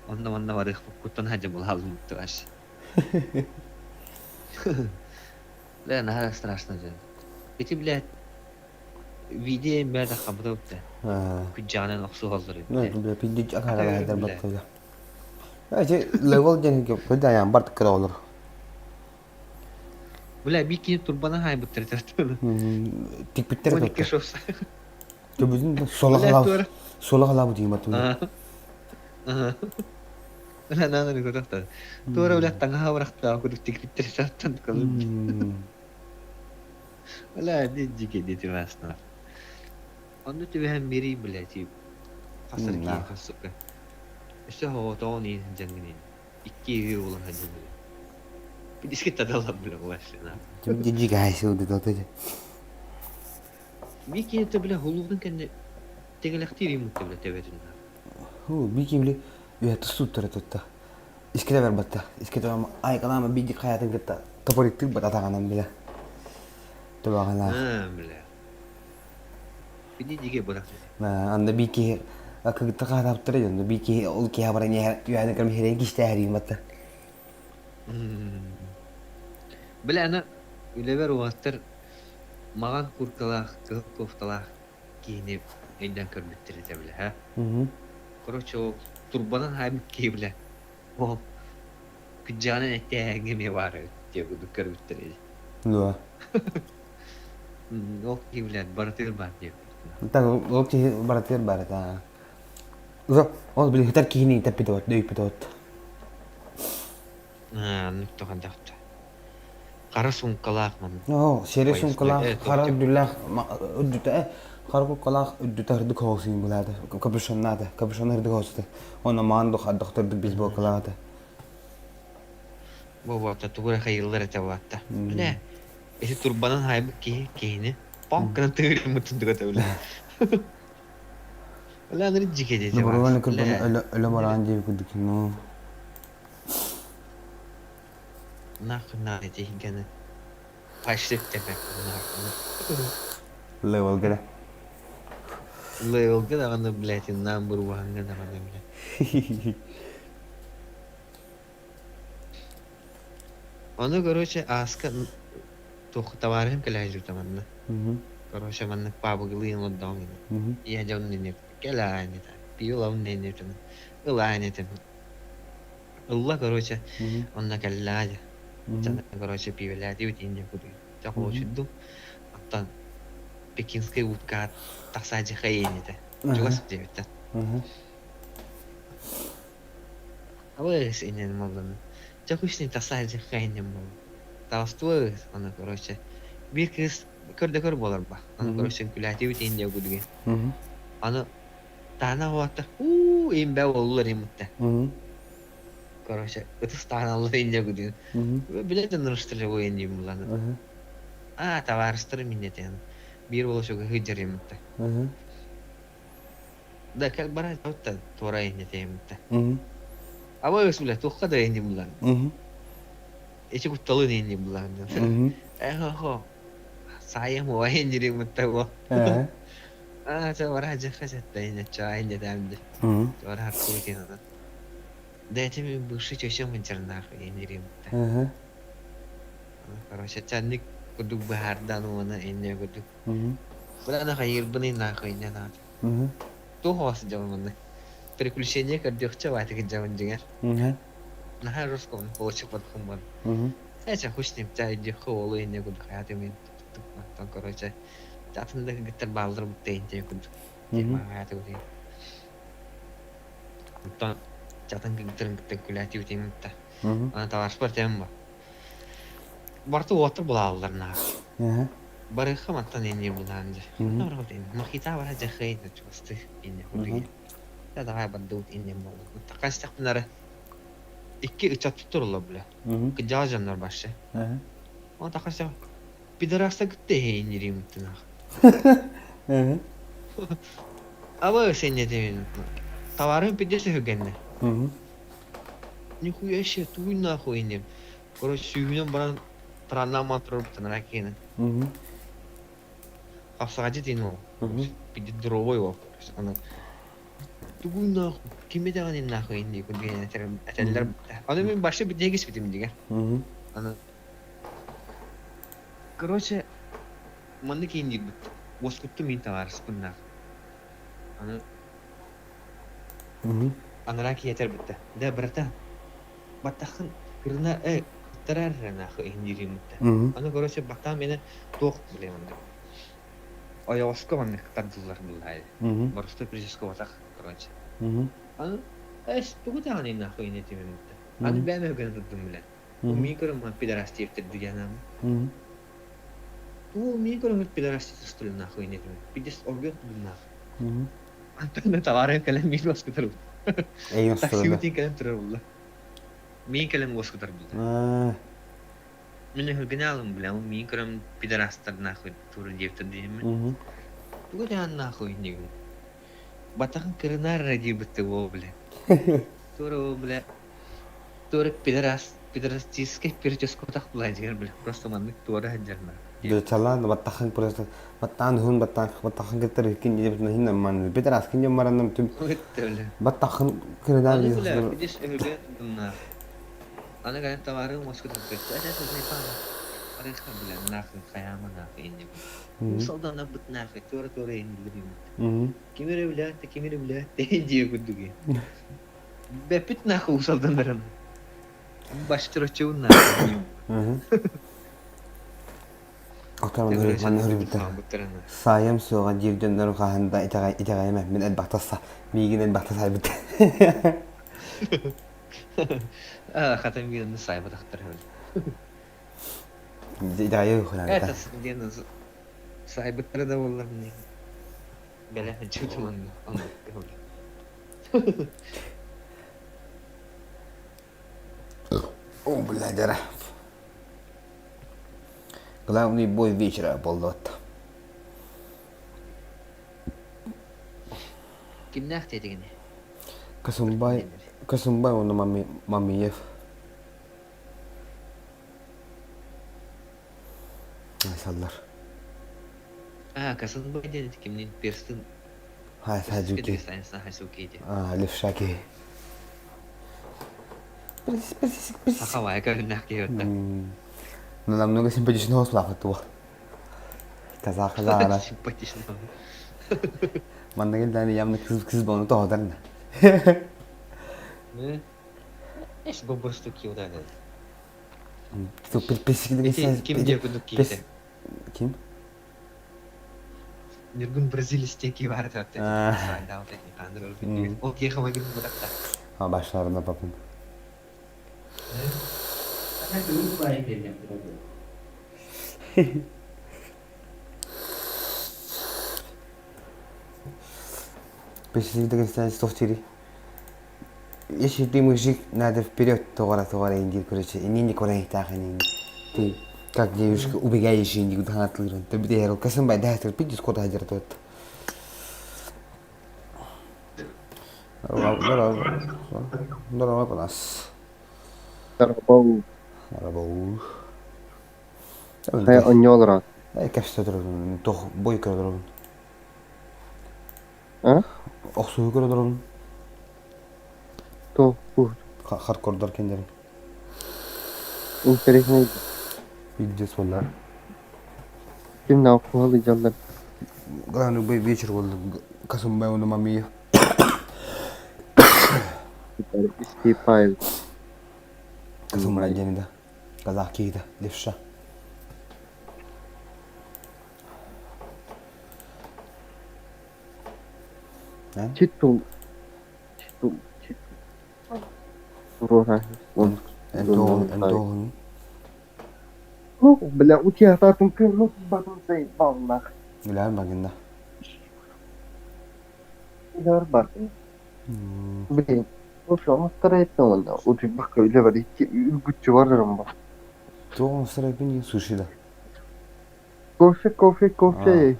онно манна барыах куттан хадьа булаалым вообще. Бля, наһаа страшно дьон. Ити, блядь, видео бля хабыта бутта. Күджаанан охсуһаллар эбит. Бля, пиздец акара баттыга. Эти левел ден көдаян барт кыра олор. Бля, биир киһи турбанан хаайбыттар этэ. Тикпиттэр 12 этэ. шоф. Төбөтүн сола Бля, халаабыт. туора. Сола халаабыт диэн баттым. Бля, наана не көрөхтөр. Туора бля таҥаһа бырахтаах курдук тикпиттэр этэ. Бля, дикий дети вас нахуй. Онно түбэһэн биэрий, блядь, и хас эрэ киһиэхэ, сука. Өссө оҕотоҕун иһин сылдьаҥҥын иһин. Икки үһү буолан сылдьан Пидиски тадалла бля вообще нахуй. Дьигэһэй сылдьыта Бии киһитэ бля хулуутун кэннэ тэҥэлэхтиир иммутта бля төбөтүн. Ху, бии кимли үһэ тустууттара тутта. Иските барбатта. Иските айкалаама биди хаятын кытта топориктык бат атаҕанан бile. Төбөҕүнэ. Аа, бля. Бини диге бырах. Анда бии киһи кыгытта хаатаптара дьон бии киһи ол киһи баран үһэни кэм хирен кистээһириин батта. Бля, аны үлэбэр уолаттар маҕан курткалаах, кыһыл кофталаах киһини өйдөөн көрбүттэр этэ бля, ха. Короче, ол турбанан хаайбыт киһи бля. Ол күдьэҕинэн эттээһиҥҥэ эмиэ баар эбит диэн курдук көрбүттэр ини. Дуо? Ол киһи блядь, барытыгар баар диэбит. Так ол киһи барытыгар баар этэ. Ол били хытар киһини тэппит от, дөйпүт от. Оннук тоҕо Хара суумкалаах манна. Оо, сиэрэй Поясной. суумкалаах, Э, хара туох үрдүлээх, үрдүтэ, хара куккалаах үрдүтэ ырдык хоосуйун булаата, капюшоннаата, капюшон ырдык хоосута. Онно маан дохтордук бейсболкалаата. Бу буолта тугу эрэ хайыыллар этэ буолта. Бля, ити турбанан хаайбыт киһи киһини пом гынан тыырыммытын туга бля. Бля, аны дьике диэтэ Добровольно баас. кырбаны Бля, өлө өлө бараан диэбит курдук, ну. нахуй надо эти гены. Пошли в тебя, нахуй. Левел гэрэ. Левелга даҕаны, блядь, number one-га даҕаны, блядь. Ону, короче, ааска туох табаарыһым кэлээдьибитэ манна. Короче, маннык паабыгылыын олордоҕум ини. Ийэ дьон ини кэлээ инитэ, пиилам инитин, ылаа инитин. Ылла, короче, онно кэллээ дьэ. Дьэ, короче, пиибэлээтибит инньэ курдук. Дьэ, холуочуйдум. Оттон пекинскай утка тахсааччы инитэ. Чугас диэбиттэр. Абыс иннин буоллун. Дьэ күшнин тахсааччы иннин буоллун. Таҕыстыбыт, аны, короче, биир кыыс көр да көр буолар ба. Аны, короче, күлээтибит инньэ курдук. Аны таана уота уу имбэ уоллар иммутта. Короче, ытыс тааналлар инньэ курдук. Билэ да нырыстыры инньэ булланы. А, табаарыстарым инньэ Биир уол өсөкө сылдьар иммутта. Да, как бара туора туора инньэ иммутта. Абы бля, туохха да инньэ буллан. Эчи кутталын инньэ буллан. Эхо, саайым уа инньэ иммутта бу. Аа, туора дьэхэ сэтта инньэ чаа инньэ тэмди. Туора хартуутин. Да это бывший теща мынчарнаах инньэ иммутта. Короче, чанник курдук быһаардаан уонна инньэ курдук. Бля, хайыырбыный нахуй инньэ наата. Туох оҕо сылдьабын манна? Приключение көрдүөхчэ баатыгы дьабын дьиҥэр. Наһаа русском получик подхумман. Эчэ хуш ним чай диэххэ уолу инньэ курдук хаятым ин оттон короче атын да кыргыттар бааллар бутта инньэ курдук хаятым Оттон атын кыргыттарын кытта күлээтибит иннитта. Аны табаарыспар тем ба. Барыта уолаттар булааллар наар. Барыахха мантан инньэ булаан дьэ. Махита бара дьахай чугастыы инньэ курдук. Да давай бардыбыт инньэ буолла. Хастахпын ары икки ыччат туттарыллар бля. Кыдьаҕас дьоннор баршы. Оны тахаса пидораса кытта иһинньириимиттин ах. Аба сеннетемин. Товарым пидесе хүгенне. Нихуя себе, туй нахуй иннем. Короче, сүүһүнэн баран тараннаан турарбыттан ракены. Хапсаҕадьы диэн ол. Пидидровой ол. Аны тугуй нахуй, кими даҕаны нахуй иннии курдук этэллэр. Аны мин башы бүтэ киспитим дигэр. Аны короче, маннык иинниирбит. Уоскуттум мин табаарыспын нах. Аны анараа киһи этэр бытта. Да, братан, баттаххын кырына э. Туттарар эрэ нахуй иһин Аны короче баттаан мені туох блин оннук. Ойоҕоско маннык тардыллар буллаайы. Боростой прическа батах короче. Аны эс тугу даҕаны нахуй инэтимиммитэ. Аны бэйэм өгөн турдум билэн. Мин көрөм пидорастиевтер дигэнам. Туу мин көрөм пидорастиевтер нахуй инэтимим. Пидес оргөн тудум нахуй. Антон товары кэлэн мин баскытар. Такси утин кэлэн турар булла. Мин кэлэн уоскутар булла. Мин өһүргэнэ билэм, мин көрөм пидорастар нахуй туру диэптэр диэммин. Тугу даҕаны нахуй иннигин. Батаҕын кырынаар эрэ диэбитте уол бile. Туора уол бile туора пидорас пидорастическай прическотах була дьигэр бile просто маннык туора сылдьар Дучалаан баттахын просто баттаан уһун баттаан баттахын кыттар иккин диэбит хин амман пидорас кин маранным түм баттахын кырынаар Аны бile видишь өһүргэнэ тутумнаах. Аны кэлэн товарым уоскутан Арыха бile нахуй хайаама нахуй иннибин. Солданабыт нахуй туора-туора иннилибин. Ким эрэ билээт ким эрэ билээт диэ курдук. Бэппит нахуй усалданарым. Баштыроччубун нахуй. Отон манна хөрүбүттэр. Саайым суоҕа диир дьоннору хаһан да итэҕэйэмэ мин элбэхтэ миигин элбэхтэ саайбыт. Хата миигин саайбатахтар. Итэҕэйэ Это диэн саайбыттара да буоллар бэлэ чутуман О, бля, дара. Главный бой вечера буоллуот. Кимнээх диэтигини? Касымбай, Касымбай уонна Мамиев. Айсаллар. А, Касымбай диэн кимнин перстын Хайсаджуки. А, левшаки. Сахалай көрүннэх киһи Ну, намного симпатичного слава туох. Казах казахара. Симпатичного. Манна келдәни явно кыз кыз болну тоҕотарна. Эш бу просто киуданы. Ким диye кудук киһи? Ким? Ньургун бразилец ки бар этэ. Ол киэхэ магин бутакта. А башларына папым. Если ты мужик, надо вперед, тоҕора тоҕора индир короче, иннин корайытаах инин. Ты как девушка убегаешь инди гудханатлырын. Ты битер касым бай дахтар пидис кота хажар тот. Здорово, здорово, нас. Здорово. Здорово. Хайа онньоолоро. Кэпсэтэ туох бой көрдөрөбүн. А? Охсуһу көрдөрөбүн. Туох бу? Хардкордар киндерин. Интересный. Пиздец буолла. Ким охуһал дьаллар. Главный бой вечер буолла. Касымбай уонна Мамиев. Степаев. Касымбай диэн да. Казах киһитэ, левша. Титул. Титул. Титул. Туруора. Эн Ну, бля, у тебя так ну, батон заебал нах. Бля, багында. Бар. Блин, в общем, старается он. Бакка үлэ бар, икки үргүччү барарым ба. Туох старайпын суши да. Кофе, кофе, кофе.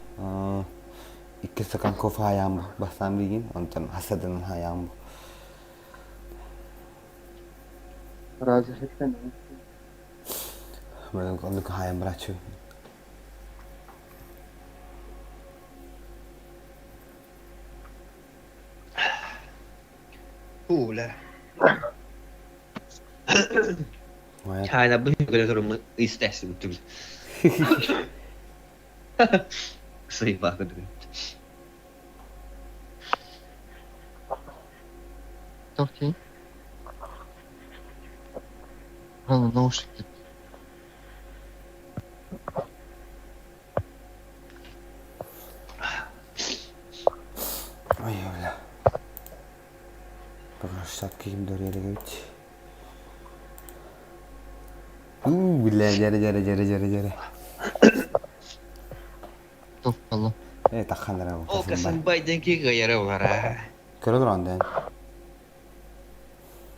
Икки стакан кофе хаям бастан билигин, онтон хасадан хаям. Разве что Мен оннук хаям брачу. Бля. Хайда бу көрө турум истэси бутуг. Сыйба кудуг. Окей. Ладно, наушники. Площадка ким дөрүөлэгэбит. Уу, бля, дьэрэ, дьэрэ, дьэрэ, дьэрэ, дьэрэ. Топпало. Э, тахханара Ол Касымбай диэн ки кыайара бара. Көрө туран дэн.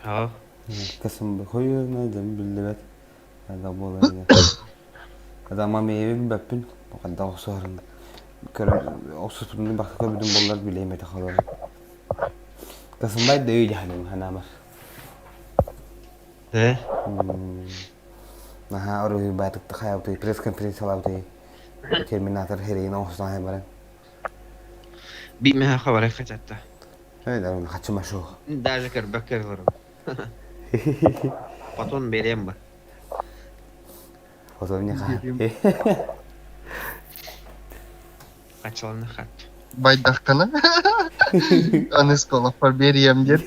Ха. Касымбай хойуна дьон биллибэт. Ада буолар. Ада мамееви билбэппин. Ханда охсуһарын. Көрө охсуспутун бакка көрбүтүм боллар билейм этэ холор. Касымбай да өй дьаһаным ханаамар. Э? Наһаа оруһуйбаатык хайабытый пресс-конференциялаабытый Терминатор херейин оҥостон баран. Биимэһэ хабарай хачатта. Эй, хачыма шо. Даже көрбөккө олорум. Потом берем бы. Потом не ха. Хачаланы хат. Байдахтана. Аны сколоппар берием диэн.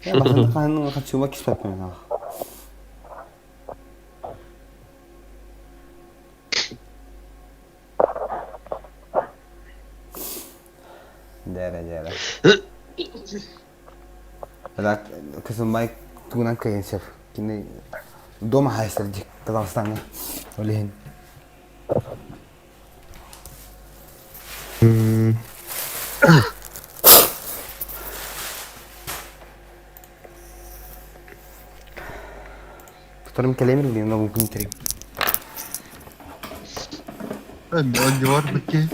Я бахан хачыма киспэппин. Дээрэ дээрэ. Так, кысымбай тугунан кыайан сөп. Кини дома хайсар дик Казахстаҥҥа. Ол иһин. Вторым кэлэмир билин новым күнтерим. Онньуор бикки.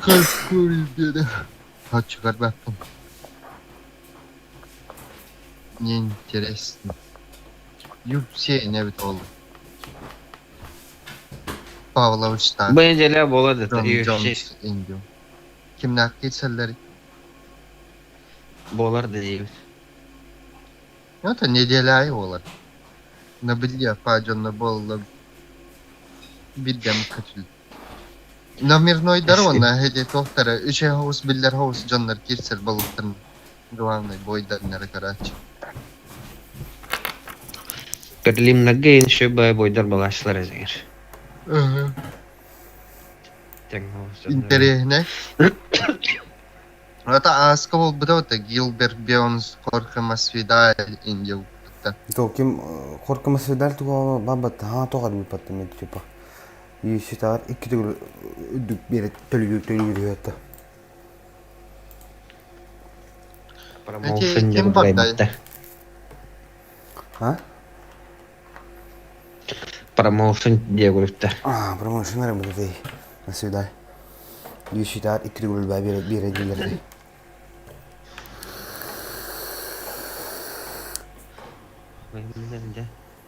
Какой беда. Хочу горбатым. Мне интересно. UFC не бит ол. Павловичтаах. Бу неделя болады Джон UFC Джонс индио. Кимнээх киирсэллэр? Буолар да диибит. Это неделя аайы буолар. На билье дьонно буолла биирдэм көтүл. Номернойдар уонна эти туохтара үчэй хоус биллэр хоус дьоннор киирсэр болуктарын главный бойдарнары короче. Берлиннарга еще бойдар балаачылар эзигер. Интэриэһинэй. Это ааска буолбута это Гилберт Бионс Хорхе Масвидаль Индия укпутта. То ким Хорхе Масвидаль туга бабат ха тоҕо билбаттым мен типа. Үйүсүтаар икки төгүл үрдүк биэрэ төлүүр төлүүр это. Промоушен Ким бардай? А? Промоушен диэгулүттэ. А, промоушен эрэ бу Масвидаль. Үйүсүтаар икки төгүл биэрэ биэрэ дииллэр.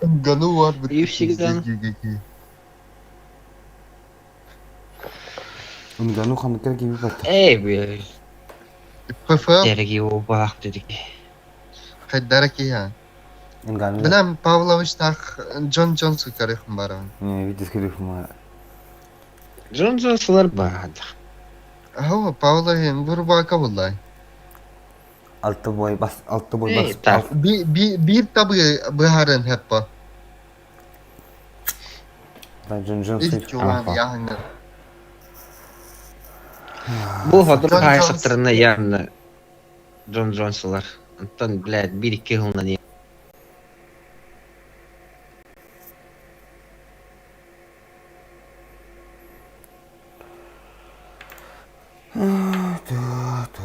Гану var бит. UFC-ган. Нгану ханыкар киби батта. Эй, бля. ПФЛ Дерги убах дедик. хайдара киһи. Нгану. Билем Павловичтаах Джон Джонс көрүхүм баран. Не, видишь, көрүхүм. Джон Джонсылар баад. Хоо Павлович бурбака буллай. Алты бой бас, алты бой Эй, бас. так. Би би биир табы быһарын хеппа. Да, Джон Джонс. Ил чуган яһына. Бу хотур Джон Джонс. хайсаттарына явно Джон Джонсылар. Антон, блядь, бир икки хылынан Ту, ту.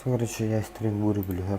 Короче, я стримбурю, бля.